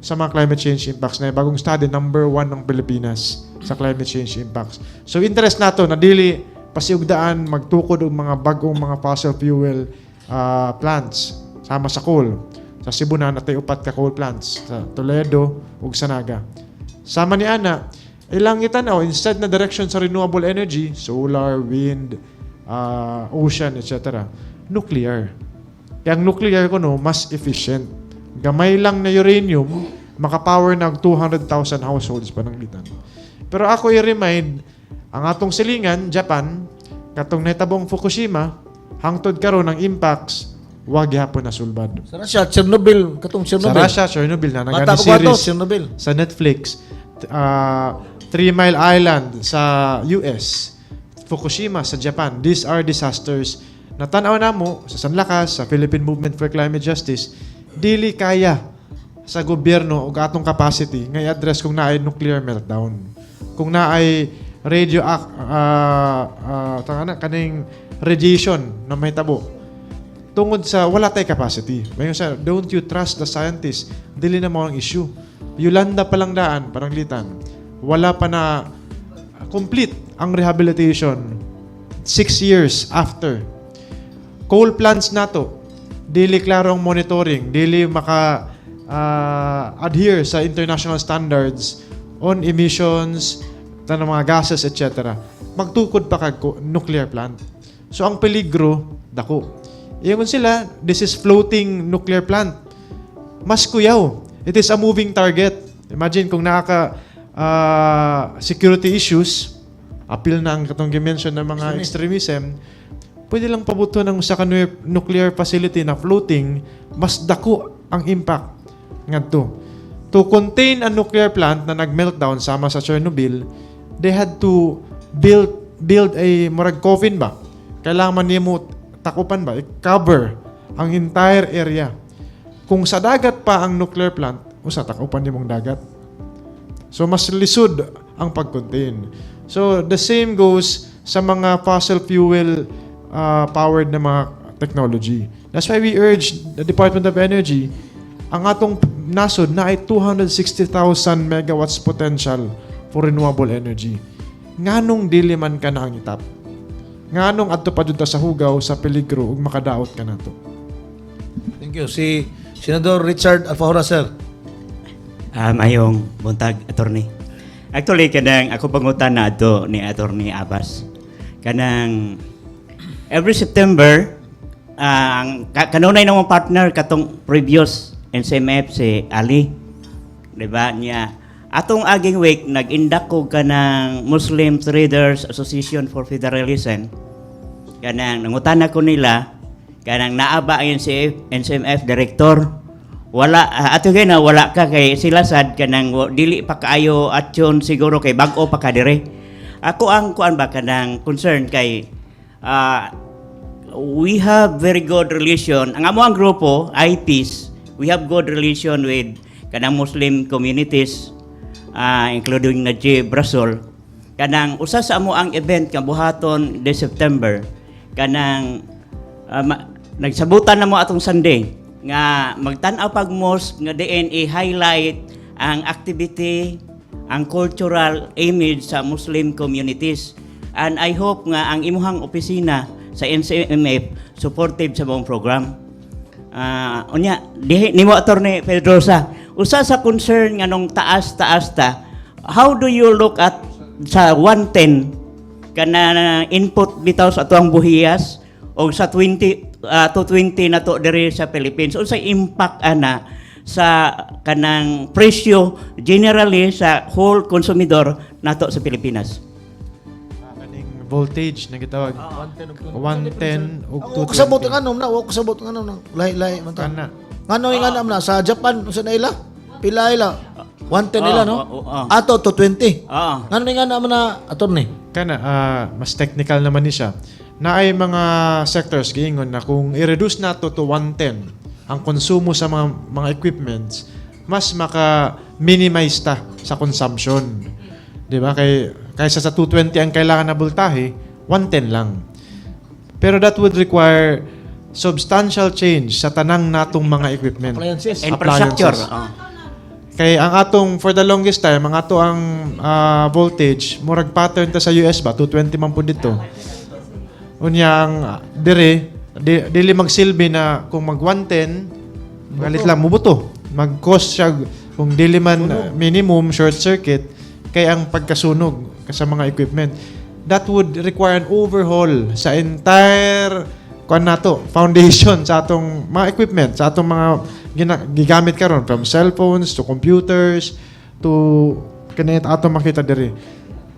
sa mga climate change impacts na bagong study, number one ng Pilipinas sa climate change impacts. So interest nato na dili pasiugdaan magtukod og mga bagong mga fossil fuel plants sama sa coal. Sa Cebu na natay upat ka coal plants sa Toledo ug sa Naga. Sama ni ana, ilang itanaw instead na direction sa renewable energy, solar, wind, ocean, etc. Nuclear. Kaya ang nuclear kuno mas efficient. Gamay lang na uranium, makapower ng 200,000 households, pananglitan. Pero ako i-remind, ang atong silingan, Japan, katong nahitabong Fukushima, hangtod karon ang impacts, wa gihapon na sulbad. Sa Russia, Chernobyl, katong Sa Chernobyl. Russia, Chernobyl na, Bata nagani ko ba to? series Chernobyl. sa Netflix, Three Mile Island sa US, Fukushima sa Japan. These are disasters na tanaw namo sa Sanlakas, sa Philippine Movement for Climate Justice, dili kaya sa gobyerno o atong capacity nga i-address kung naay nuclear meltdown. Kung naay radio tanga na, kaning radiation na mahitabo tungod sa wala tay capacity. Mayon sa, "Don't you trust the scientists?" Dili na mao ang issue. Yolanda pa lang daan, pananglitan. Wala pa na complete ang rehabilitation 6 years after. Coal plants nato, dili klaro ang monitoring, dili maka adhere sa international standards on emissions, tanang mga gases, etc. Magtukod pa kag nuclear plant. So ang peligro, dako. Ingon sila, this is floating nuclear plant. Mas kuyaw. It is a moving target. Imagine kung nakaka security issues, apil na ang katong gimension ng mga extremism, pwede lang pabuto ng usa ka nuclear facility na floating, mas dako ang impact ngadto. To contain a nuclear plant na nag-meltdown sama sa Chernobyl, they had to build build a murag coffin ba? Kailangan man nimo takupan ba, i-cover ang entire area. Kung sa dagat pa ang nuclear plant, usa takupan nimong dagat. So mas lisod ang pag-contain. So the same goes sa mga fossil fuel powered na mga technology. That's why we urge the Department of Energy Ang atong nasod naay 260,000 megawatts potential for renewable energy. Nganong dili man kana ang i-tap? Nganong adto pa jud ta sa hugaw, sa peligro ug makadaot ka nato? Thank you. Si Senador Richard Alfajora, sir. Mayong buntag, attorney. Actually, kanang ako pangutana ato ni Attorney Abbas. Kanang every September, ang kanunay namong partner katong previous NCMF si Ali. Di ba niya? Atong aging week nag-indak ko kanang Muslim Traders Association for Federalism. Kanang nangutana ko nila kanang naa ba ang NCF, NCMF director. Wala, ato kay na wala ka kay sila sad kanang dili pa kaayo action siguro kay bag-o pa ka dire. Ako ang kuan ba kanang concern kay we have very good relation. Ang amo ang grupo, IPs, we have good relation with kanang Muslim communities, including Najib Rasul. Kanang usa sa amo ang event nga buhaton this September, kanang nagsabutan na mo atong Sunday nga magtan-aw pag mosque nga diin i-highlight ang activity, ang cultural image sa Muslim communities. And I hope nga ang imuhang opisina sa NCMF supportive sa buong program. Unya, dihi nimo, Attorney Pedrosa, usa sa concern nga nung taas-taas ta, how do you look at sa 110 kana input bitaw sa atuang buhiyas o sa 20 to 20 na to diri sa Philippines? Unsay impact ana sa kanang presyo generally sa whole konsumidor nato sa Pilipinas? Kaning voltage na gitawag. 110 ug Ako kasabot 220. nga anom na, ako kasabot nga anom na. Lahi-lahi man ta. Kana. Ngano yung anom na sa Japan unsa na ila? Pila ila? 110 nila, no? Oo. Ato to 20. Oo. Ngano yung anom na, attorney? Kana mas technical naman ni siya. Naay mga sectors giingon na kung i-reduce nato to 110 ang konsumo sa mga equipments, mas maka-minimize ta sa consumption. 'Di ba? Kay kaysa sa 220 ang kailangan na voltahe, 110 lang. Pero that would require substantial change sa tanang natong mga equipment. Appliances. Infrastructure. Appliances. Oo. Kay ang atong for the longest time ang ato ang voltage murag pattern ta sa US ba, 220 man pud dito. Unya ang dire dili magsilbi na kung mag 110 galit lang mubuto. Mag-cause siya kung dili man minimum short circuit kay ang pagkasunog sa mga equipment. That would require an overhaul sa entire kuan nato, foundation sa atong mga equipment, sa atong mga gigamit karon from cellphones to computers to kani atong makita diri.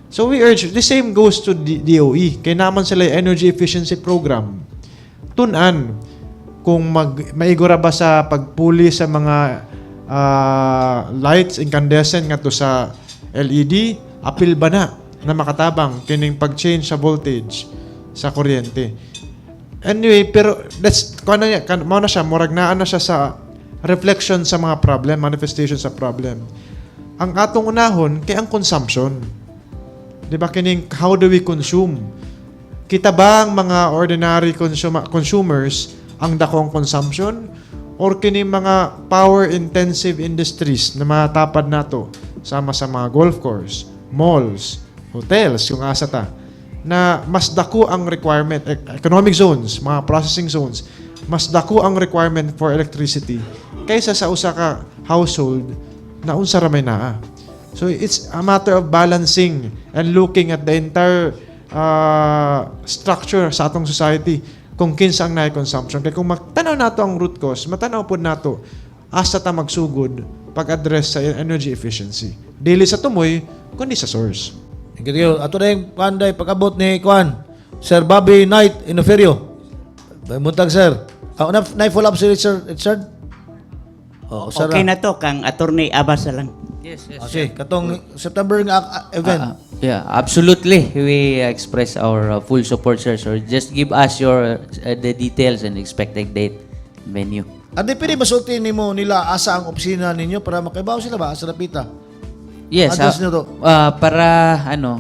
So we urge, the same goes to DOE. Kay naman sila yung energy efficiency program. Tun-an kung maigora ba sa pagpuli sa mga lights incandescent ngadto sa LED, apil ba na na makatabang kining pag-change sa voltage sa kuryente? Anyway, pero that's kuan na niya, mao na siya, murag naa na siya sa reflection sa mga problem, manifestation sa problem. Ang atong unahon kay ang consumption. 'Di ba kining how do we consume? Kita ba ang mga ordinary consumers ang dakong consumption or kini mga power intensive industries na matapad nato sama sa mga golf course, malls, hotels kung asa ta na mas dako ang requirement, economic zones, mga processing zones, mas dako ang requirement for electricity kaysa sa usa ka household na unsa ra may naa. So it's a matter of balancing and looking at the entire structure sa atong society kung kinsa ang naay consumption. Kay kung magtanaw nato ang root cause, matanaw pod nato asa ta magsugod pag-address sa energy efficiency. Dili sa tumoy, kundi sa source. Thank you. Ato na yung kuan day, pag-abot ni kuan, Sir Bobby Knight Inoferio. Buntag, sir. Na follow up si Richard. Richard? Oh, sir. Okay na to kang Attorney Abbas na lang. Yes. Ah, sige, katong September nga event. Yeah, absolutely. We express our full support, sir. So just give us your the details and expected date, venue. Adi pwede masulti nimo nila asa ang opisina ninyo para makaibaw sila ba asa napita? Yes, Address nyo to. Para ano,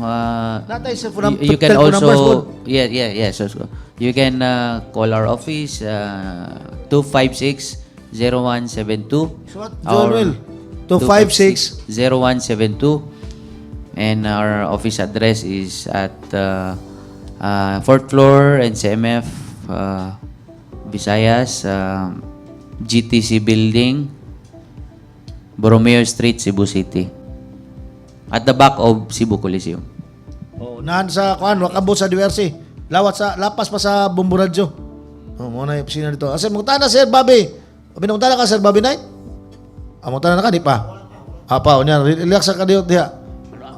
Natay sa phone you can telephone also numbers po. Yeah. So you can call our office 256 256-0172. So what, Joel? 256 0172. And our office address is at fourth floor, NCMF, Visayas, GTC Building, Borromeo Street, Cebu City. At the back of Cebu Coliseum. Oh, naan sa kuan, wakabot sa DRC. Lawat sa lapas pa sa Bombo Radyo. Oh, mo na yung opisina dito. Asa mangutana, Sir Bobby? Abi, ka, Sir Bobby Knight? Ah, mangutana na ka di pa? Ah, pa, unya, relax ka diyo diha.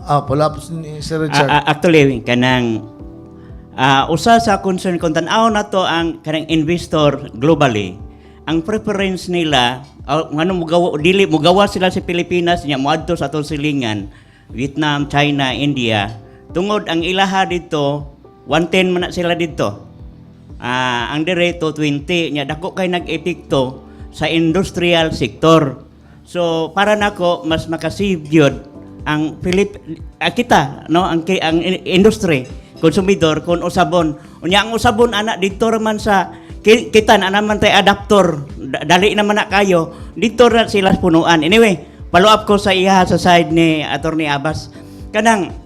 Ah, pala ni Sir Richard. Actually, kanang usa sa concern kung tan-aw na to ang kanang investor globally, ang preference nila ngano mugawa, dili mugawa sila sa Pilipinas nya moadto sa atong silingan, Vietnam, China, India, tungod ang ilaha dito 110 man na sila dito. Ang dire 220 nya dako kay nag-epekto sa industrial sector. So para nako mas makasave gyud ang Philip kita, no, ang industry konsumidor kung usabon. Unya ang usabon ana dito man sa kita na naman tay adapter. Dali naman na kayo dito ra sila punuan. Anyway, follow up ko sa iya sa side ni Attorney Abbas, kanang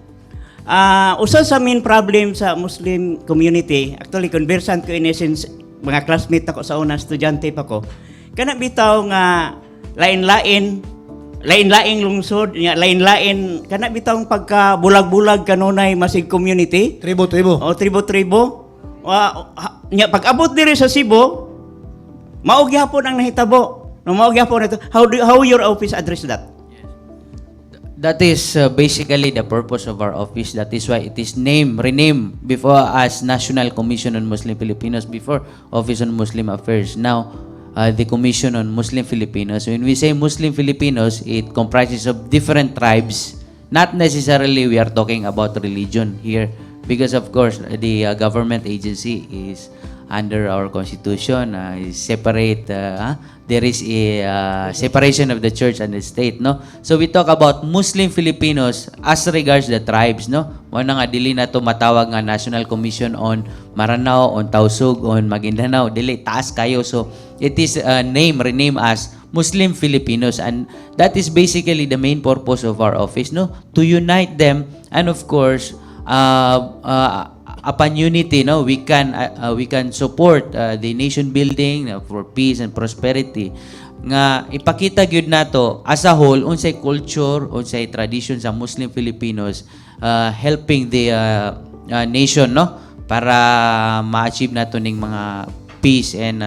usa sa main problem sa Muslim community, actually conversant ko ini since mga classmate ako sa una, estudyante pa ko. Kana bitaw nga lain-lain, lain-laing lungsod, nya lain-lain kana bitawng pagka bulag-bulag kanunay masig community. Tribo, tribo. O tribo-tribo. Wa nya pag abot diri sa Cebu, mao gyapon ang nahitabo. No, mao gyapon ito. How your office address that? That is basically the purpose of our office. That is why it is named, renamed before as National Commission on Muslim Filipinos, before Office on Muslim Affairs. Now, the Commission on Muslim Filipinos. When we say Muslim Filipinos, it comprises of different tribes. Not necessarily we are talking about religion here, because of course the government agency is under our constitution is separate, there is a separation of the church and the state, no? So we talk about Muslim Filipinos as regards the tribes, no? Mo na nga dili na to matawag nga National Commission on Maranao, on Tausug, on Maguindanao, dili, taas kayo. So it is name rename as Muslim Filipinos, and that is basically the main purpose of our office, no, to unite them. And of course, upon unity, no, we can support the nation building for peace and prosperity nga ipakita gyud nato as a whole unsay culture, unsay tradition sa Muslim Filipinos, helping the nation, no, para ma-achieve nato ning mga peace and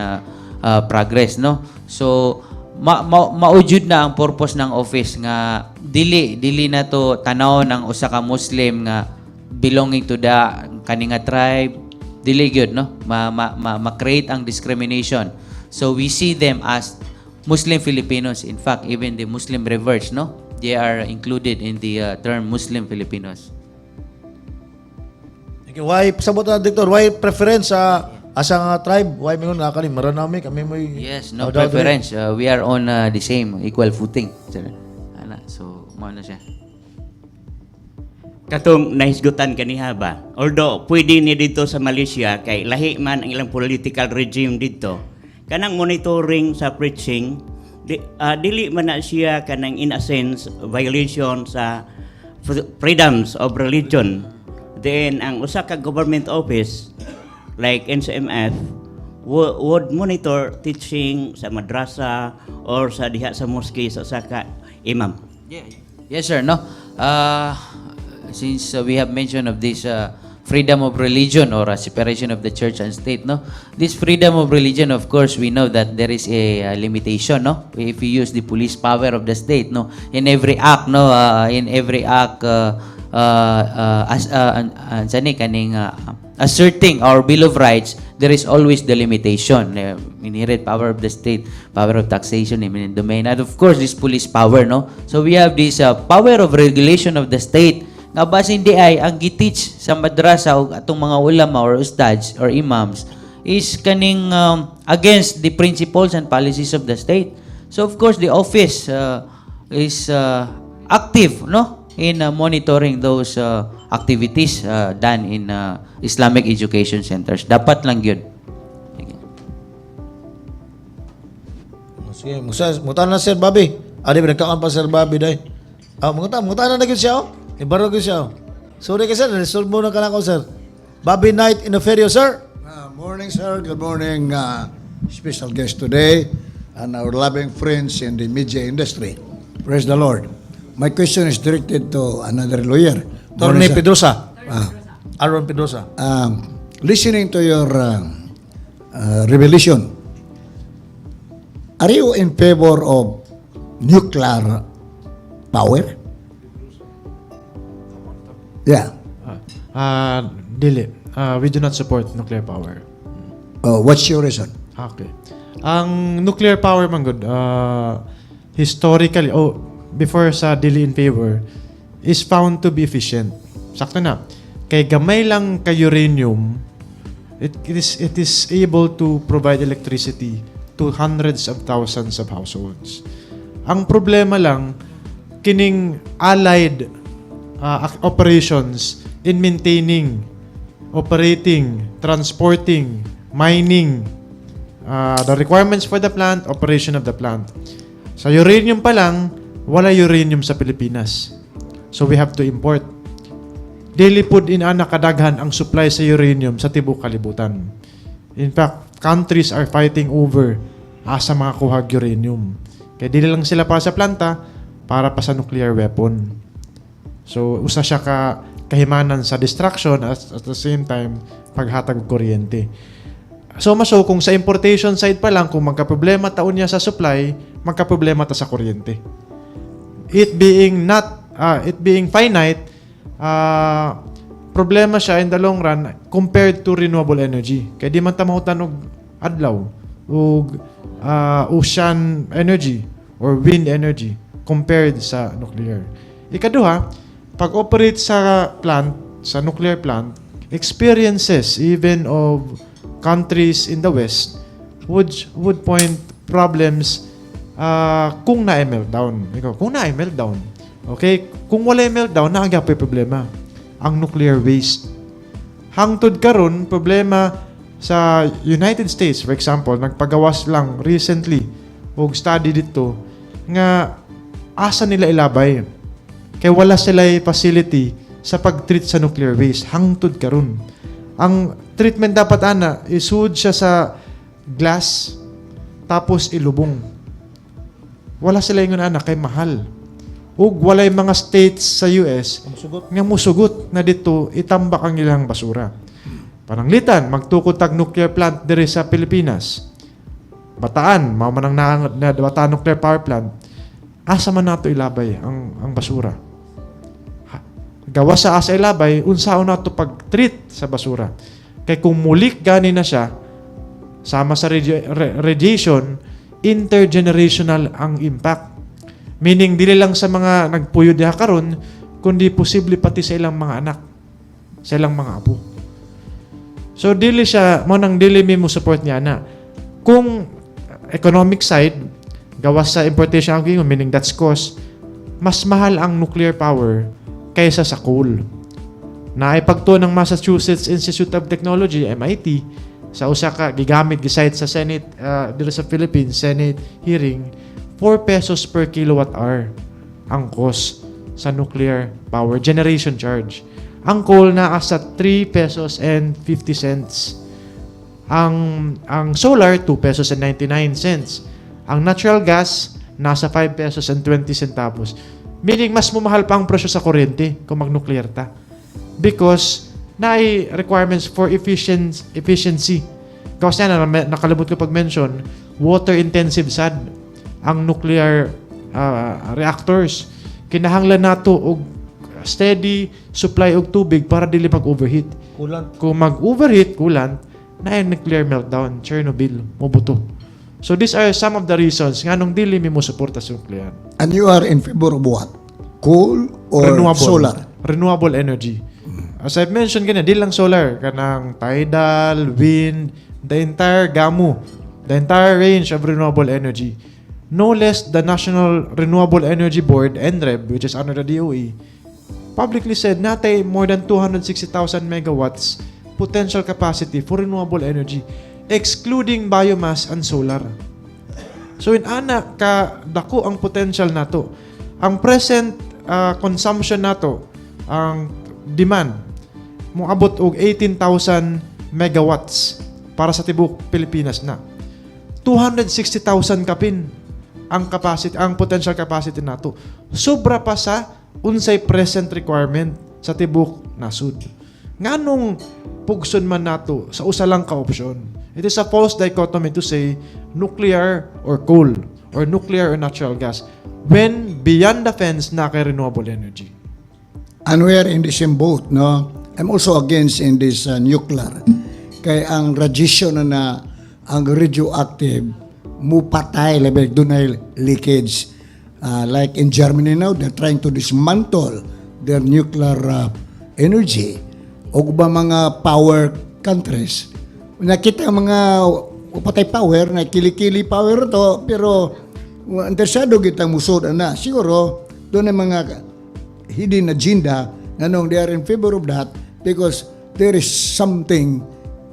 progress, no? So mao jud na ang purpose ng office nga dili dili na to tanaw ng usa ka Muslim nga belonging to the kani nga tribe, dili gyud, no, ma-create ang discrimination. So we see them as Muslim Filipinos. In fact, even the Muslim reverts, no, they are included in the term Muslim Filipinos. Okay, why sabot na, Director, why preference sa asa nga tribe? Why mingon nga kani Maranao kami mo'y Yes, no daw-daw diri? preference. We are on the same equal footing. Ana, so mao na siya. Katong nahisgutan kaniha ba? Although pwede ni dito sa Malaysia kay lahi man ang ilang political regime dito. Kanang monitoring sa preaching dili man na siya kanang in a sense violation sa freedoms of religion. Then ang usa ka government office like NCMF would monitor teaching sa madrasa or sa diha sa mosque sa usa ka imam. Yeah. Yes, sir. No. Since we have mentioned of this freedom of religion or a separation of the church and state, no. This freedom of religion, of course, we know that there is a limitation, no. If you use the police power of the state, no, in every act, no, in every act, as an kaning asserting our Bill of Rights, there is always the limitation, inherent power of the state, power of taxation, eminent domain, and of course, this police power, no? So we have this power of regulation of the state. Nga basin di ay, ang giteach sa madrasa o atong mga ulama or ustads or imams is kaning against the principles and policies of the state. So of course, the office is active, no, in monitoring those activities done in Islamic education centers. Dapat lang yun. Sige. Sige, musa, mutan na, Sir Bobby. Adi ba nagkaon pa, Sir Bobby, day? Ah, mutan na gyud siya, oh. Ibaro gyud siya, oh. Sorry ka, sir, resolve mo na ka lang ako, sir. Bobby Knight Inoferio, sir. Morning, sir. Good morning, special guest today and our loving friends in the media industry. Praise the Lord. My question is directed to another lawyer. Attorney Morning, sir. Pedrosa. Ah. Aaron Pedrosa. Listening to your revelation, are you in favor of nuclear power? Yeah. Dili. We do not support nuclear power. What's your reason? Okay. Ang nuclear power man gud, historically, oh, before sa dili in favor, is found to be efficient. Sakto na. Kay gamay lang ka uranium, it is able to provide electricity to hundreds of thousands of households. Ang problema lang, kining allied operations in maintaining, operating, transporting, mining, the requirements for the plant, operation of the plant. Sa uranium pa lang, wala uranium sa Pilipinas. So we have to import. Dili pud in-ana kadaghan ang supply sa uranium sa tibuok kalibutan. In fact, countries are fighting over asa makakuha uranium. Kaya dili lang sila para sa planta, para pa sa nuclear weapon. So, usa siya ka kahimanan sa destruction at the same time paghatag og kuryente. So, maso kung sa importation side pa lang, kung magka-problema ta unya sa supply, magka-problema ta sa kuryente. It being not, it being finite, problema siya in the long run compared to renewable energy. Kaya di man ta mahutan og adlaw ug ocean energy or wind energy compared sa nuclear. Ikaduha, pag-operate sa plant, sa nuclear plant, experiences even of countries in the West would point problems kung na meltdown. Ikaw, kung na meltdown. Okay? Kung wala meltdown, naa gyapoy problema. Ang nuclear waste. Hangtod karon problema sa United States, for example, nagpagawas lang recently og study dito nga asa nila ilabay. Kay wala sila facility sa pag-treat sa nuclear waste hangtod karon. Ang treatment dapat ana isud siya sa glass tapos ilubong. Wala sila ingon ana kay mahal. Ug walay mga states sa US nga musugot na dito itambak ang ilang basura. Pananglitan, magtukod tag nuclear plant diri sa Pilipinas. Bataan, mao man ang na Bataan Nuclear Power Plant. Asa man nato ilabay ang basura? Ha, gawas sa asa ilabay, unsaon nato pag-treat sa basura? Kay kung mulik gani na siya, sama sa radiation, intergenerational ang impact. Meaning, dili lang sa mga nagpuyo diha karon, kundi posible pati sa ilang mga anak, sa ilang mga apo. So dili siya mo nang dili mi mo support niya na. Kung economic side, gawas sa importation ang gingon, meaning that's cost, mas mahal ang nuclear power kaysa sa coal. Naipagtuo ng Massachusetts Institute of Technology, MIT, sa usa ka gigamit gisite sa Senate dito sa Philippines Senate hearing, 4 pesos per kilowatt hour ang cost sa nuclear power generation charge. Ang coal na sa 3 pesos and 50 cents. Ang solar, 2 pesos and 99 cents. Ang natural gas nasa 5 pesos and 20 centavos. Meaning mas mumahal pa ang presyo sa kuryente kung mag-nuclear ta. Because naay requirements for efficiency. Kasi na, nakalimot ko pag-mention, water intensive sad ang nuclear reactors. Kinahanglan nato og steady supply og tubig para dili mag-overheat. Coolant. Kung mag-overheat, coolant, na nuclear meltdown, Chernobyl, mobuto. So these are some of the reasons nganong dili mi mo suporta sa nuclear. And you are in favor of what? Coal or Renewable. solar? Renewable energy. As I've mentioned ganyan, di lang solar, kanang tidal, wind, the entire gamu, the entire range of renewable energy. No less the National Renewable Energy Board, NREB, which is under the DOE, publicly said natay more than 260,000 megawatts potential capacity for renewable energy, excluding biomass and solar. So in ana ka dako ang potential nato. Ang present consumption nato, ang demand moabot og 18,000 megawatts para sa tibuok Pilipinas na. 260,000 kapin ang capacity, ang potential capacity nato. Sobra pa sa unsay present requirement sa tibuok nasud. Nganong pugson man nato sa usa lang ka opsyon? It is a false dichotomy to say nuclear or coal or nuclear or natural gas when beyond the fence na kay renewable energy. And we are in the same boat, no? I'm also against in this nuclear. Kay ang radiation na ang radioactive mupatay labi dunay leakage. Like in Germany now, they're trying to dismantle their nuclear energy. O ba mga power countries. Nakita ang mga patay power, na kili-kili power to, pero interesado kita musod na. Siguro, doon ang mga hidden agenda nganong they are in favor of that because there is something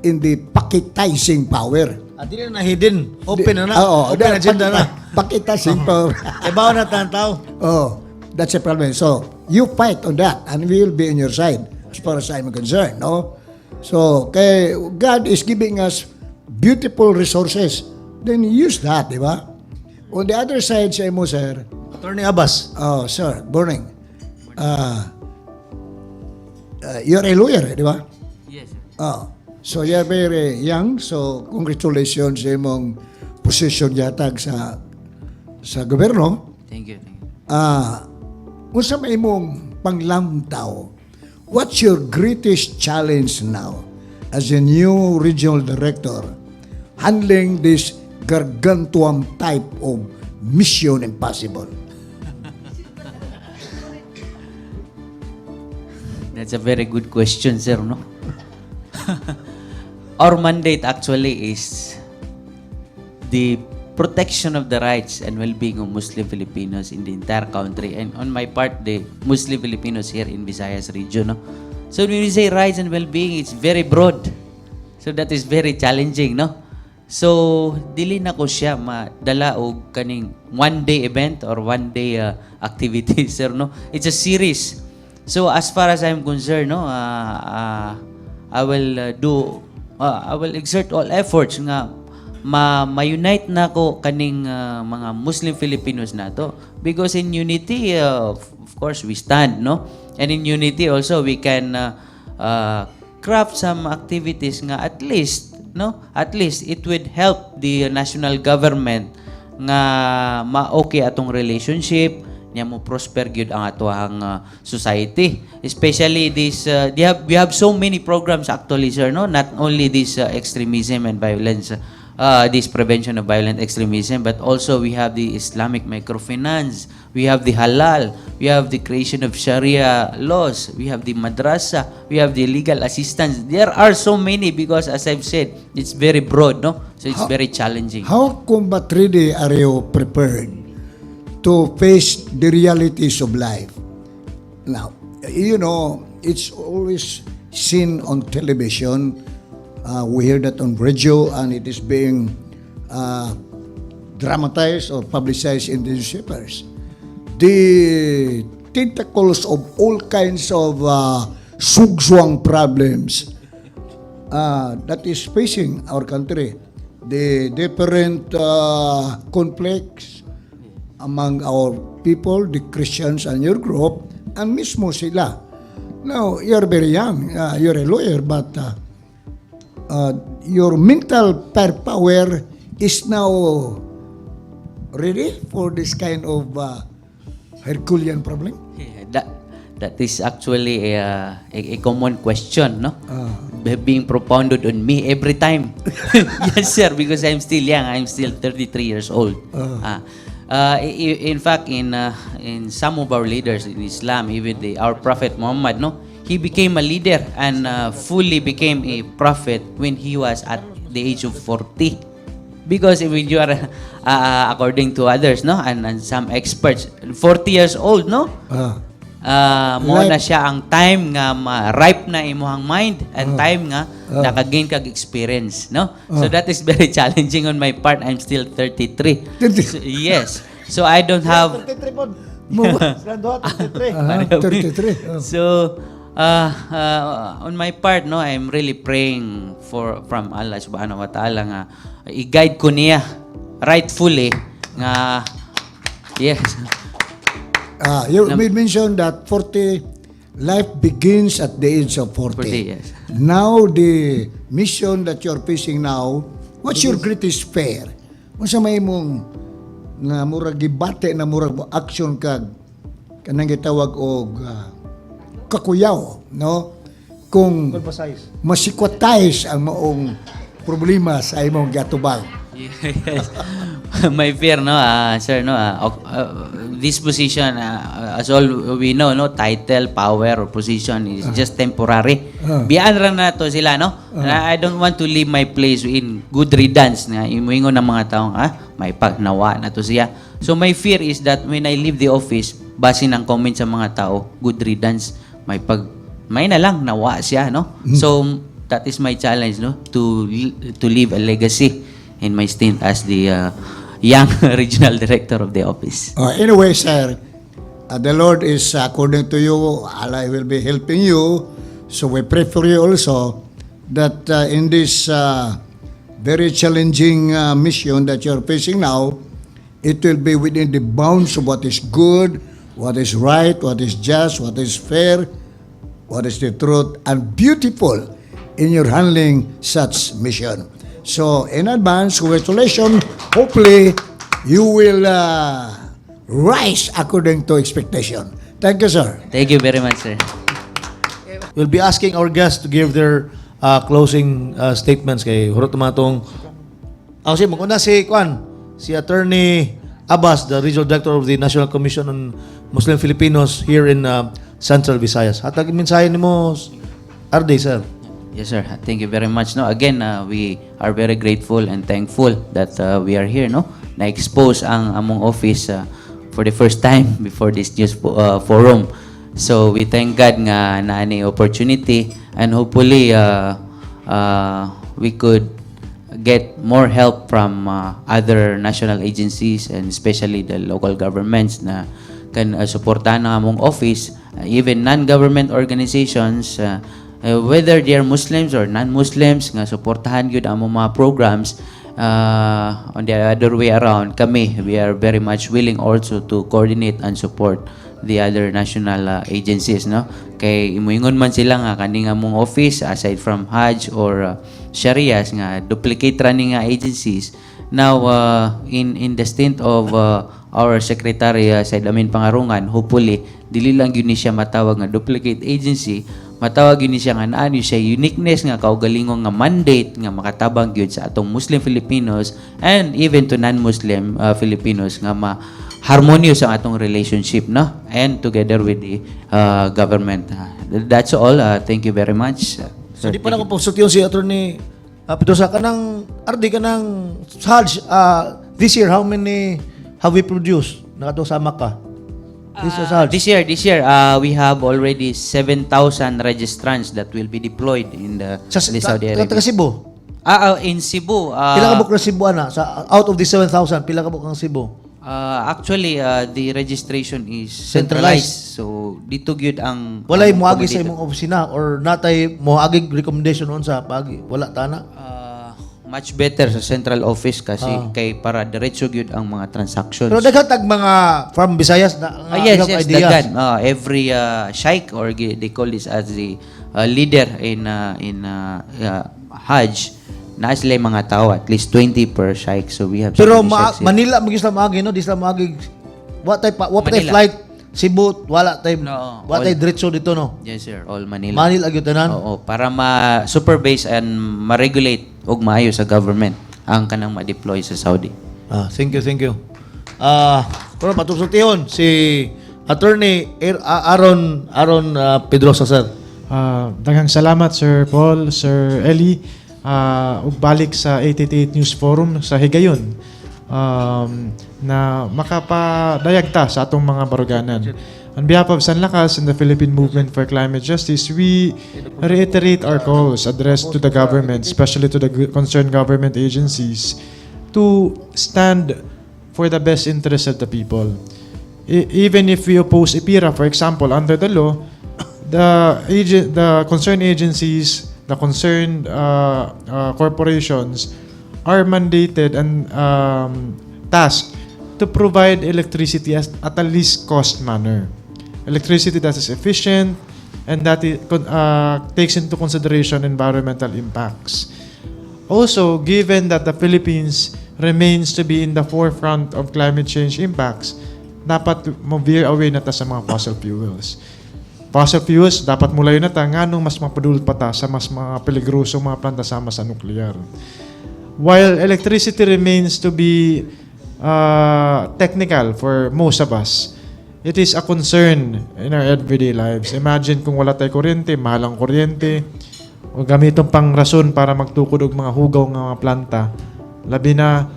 in the packetizing power. Ah, dili na hidden. Open na na. Oo, Open agenda na. Packetizing power. Ibaw na tan tao. Oh, that's a problem. So, you fight on that and we will be on your side as far as I'm concerned, no? So, kay God is giving us beautiful resources. Then use that, di ba? On the other side, sa imo, sir, Attorney Abbas. Oh, sir, morning. You're a lawyer, eh, di ba? Yes, sir. Oh, so you're very young, so congratulations sa imong position yatag sa gobyerno. Thank you. Thank you. Ah, unsa may imong panglamtaw? What's your greatest challenge now as a new regional director handling this gargantuan type of mission impossible? That's a very good question, sir, no? Our mandate actually is the protection of the rights and well-being of Muslim Filipinos in the entire country, and on my part, the Muslim Filipinos here in Visayas region, no? So when we say rights and well-being, it's very broad. So that is very challenging, no? So dili na ko siya madala og kaning one day event or one day activity, sir, no? It's a series. So as far as I'm concerned, no, I will exert all efforts nga ma ma-unite na ko kaning mga Muslim Filipinos nato because in unity, of course, we stand, no? And in unity also we can craft some activities nga at least, no, at least it would help the national government nga ma-okay atong relationship niya, mo prosper gyud ang atoang society, especially this they have we have so many programs actually, sir, no? Not only this extremism and violence, this prevention of violent extremism, but also we have the Islamic microfinance, we have the halal, we have the creation of Sharia laws, we have the madrasa, we have the legal assistance. There are so many because, as I've said, it's very broad, no? So it's very challenging. How combat ready are you prepared to face the realities of life? Now, it's always seen on television. We hear that on radio, and it is being dramatized or publicized in the newspapers. The tentacles of all kinds of sugswang problems that is facing our country. The different conflicts among our people, the Christians and your group, and mismo sila. Now, you're very young, you're a lawyer, but your mental power is now ready for this kind of Herculean problem? Yeah, that is actually a common question, no? Being propounded on me every time. Yes, sir, because I'm still young. I'm still 33 years old. Ah. In fact, in some of our leaders in Islam, even the our Prophet Muhammad, no, he became a leader and fully became a prophet when he was at the age of 40. Because if you are, according to others, no, and some experts, 40 years old, no? Ah. Mo na Life. siya ang time nga ma-ripe na imuhang mind and time nga nakagain kag experience, no? So that is very challenging on my part. I'm still 33. 33. So, yes. So I don't have 33 po. Sila duha, 33. Ah, 33. Oh. So, on my part, no, I'm really praying for from Allah subhanahu wa ta'ala nga i-guide ko niya rightfully nga, yes. Ah, you made mention that 40, life begins at the age of 40. 40, yes. Now, the mission that you're facing now, what's your greatest fear? Unsa may imong na murag gibate na murag mo action kag kanang gitawag og kakuyaw, no? Kung masikwatize ang maong problema sa imong giatubang. Yes. My fear, no, sir, no, this position, as all we know, no, title, power, or position is just temporary. Biyaan ra na to sila, no? Na I don't want to leave my place in good riddance nga imuingon ng mga taong, "Ah, may pagnawa na to siya." So my fear is that when I leave the office, base ng comment sa mga tao, "Good riddance, may pag may na lang nawa siya," no? So that is my challenge, no, to leave a legacy in my stint as the young regional director of the office. Anyway, sir, the Lord is according to you. Allah will be helping you. So we pray for you also that in this very challenging mission that you're facing now, it will be within the bounds of what is good, what is right, what is just, what is fair, what is the truth, and beautiful in your handling such mission. So, in advance, congratulations. Hopefully, you will rise according to expectation. Thank you, sir. Thank you very much, sir. We'll be asking our guests to give their closing statements kay hurot naman atong. Ah, si maguna si Kwan, si Attorney Abbas, the Regional Director of the National Commission on Muslim Filipinos here in Central Visayas. Hatag mensahe nimo, RD, sir. Yes, sir. Thank you very much. No, again, we are very grateful and thankful that we are here, no? Na-expose ang among office for the first time before this news forum. So we thank God nga naa ni opportunity and hopefully we could get more help from other national agencies and especially the local governments na kan suportahan ang among office, even non-government organizations, whether they are Muslims or non-Muslims, nga suportahan gyud ang among mga programs. On the other way around, kami, we are very much willing also to coordinate and support the other national agencies, no, kay imuingon man sila nga kani nga among office, aside from Hajj or Sharias, nga duplicate ra ni nga agencies. Now, in the stint of our secretary Said Amin Pangarungan, hopefully dili lang gyud ni siya matawag nga duplicate agency, matawag gyud ni siya nga naa ni siya uniqueness nga kaugalingon nga mandate nga makatabang gyud sa atong Muslim Filipinos and even to non-Muslim Filipinos nga ma harmonious ang atong relationship, no, and together with the government. That's all. Thank you very much. So, di pa na ko pagsultiyon si Attorney Pedrosa, kanang RD, kanang Hajj this year, how many have we produced? Nakato sa Makkah. This is Hajj. This year, we have already 7,000 registrants that will be deployed in the Saudi Arabia. Taga Cebu. Ah, in Cebu. Pila ka buok na Cebu ana sa out of the 7,000, pila ka buok ang Cebu? Actually, the registration is Centralized. centralized. So, dito gyud ang Walay ang moagi sa dito. imong opisina or natay moagi recommendation unsa paagi? Wala tana. Much better sa central office kasi kay para diretso gyud ang mga transactions. Pero daghan tag mga from Visayas na nga Ah, yes, have yes, ideas. daghan. Every sheikh or they call this as the leader in Hajj, naa sila yung mga tao, at least 20 per sheikh. So we have so Pero many sheikhs here. Manila magyud sila moagi, no, di sila moagi. Wa tay pa, wa pa tay Manila. flight Cebu, wala tay No, wa tay diretso dito, no. Yes, sir, all Manila. Manila gyud tanan. Oo, para ma-supervise and ma-regulate og maayo sa government ang kanang ma-deploy sa Saudi. Ah, thank you, thank you. Ah, pero patusultihon si Attorney Aaron Aaron Pedrosa, sir. Ah, daghang salamat, Sir Paul, Sir Eli. Ug balik sa 888 News Forum sa higayon na makapadayag ta sa atong mga baruganan. On behalf of Sanlakas and the Philippine Movement for Climate Justice, we reiterate our calls addressed to the government, especially to the concerned government agencies, to stand for the best interest of the people. Even if we oppose EPIRA, for example, under the law, the concerned agencies, the concerned corporations are mandated and tasked to provide electricity at a least cost manner. Electricity that is efficient and that takes into consideration environmental impacts. Also, given that the Philippines remains to be in the forefront of climate change impacts, dapat mo veer away na ta sa mga fossil fuels. Fossil fuels, dapat mulayo na ta, nganong mas mapadulot pa ta sa mas mga peligroso mga planta sama sa nuklear? While electricity remains to be technical for most of us, it is a concern in our everyday lives. Imagine kung wala tayo kuryente, mahal ang kuryente, o gamiton pang rason para magtukod og mga hugaw nga mga planta. Labi na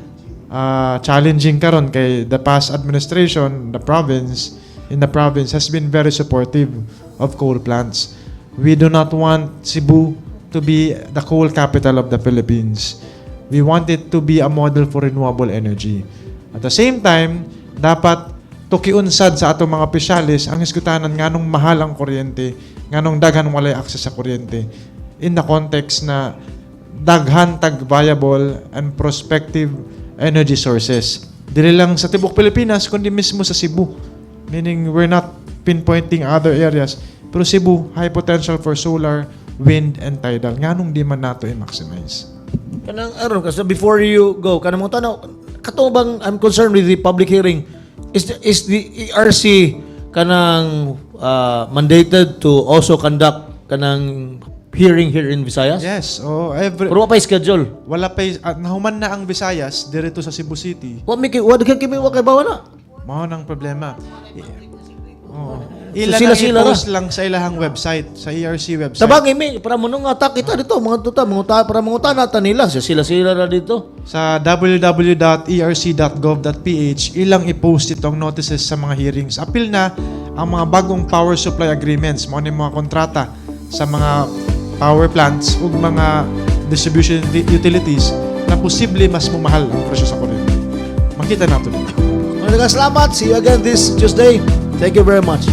challenging karon kay the past administration, the province, in the province has been very supportive of coal plants. We do not want Cebu to be the coal capital of the Philippines. We want it to be a model for renewable energy. At the same time, dapat tukion sad sa atong mga opisyalis ang hisgutanan nganong mahal ang kuryente, nganong daghan walay access sa kuryente in the context na daghan tag viable and prospective energy sources. Dili lang sa tibok Pilipinas kundi mismo sa Cebu. Meaning we're not pinpointing other areas, pero Cebu, high potential for solar, wind and tidal. Nganong di man nato i-maximize? Kanang aron kasi before you go, kanang mga tanaw, kato bang I'm concerned with the public hearing. Is the ERC kanang mandated to also conduct kanang hearing here in Visayas? Yes, oh, every Pero wa pa schedule. Wala pa nahuman na ang Visayas dirito sa Cebu City. Wa mi kay wa kay kimi wa kay bawa na. Mao nang problema. Oo. So Ila sila-sila nang i-post lang sa ilahang website, sa ERC website. Tabang imi para mo nung attack kita dito mga tuta mga ta para mga nata nila sila sila na dito. Sa www.erc.gov.ph, ilang i-post itong notices sa mga hearings. Apil na ang mga bagong power supply agreements, mao ni mga kontrata sa mga power plants ug mga distribution utilities na posible mas mumahal ang presyo sa kuryente. Makita nato dito. Maraming salamat. See you again this Tuesday. Thank you very much.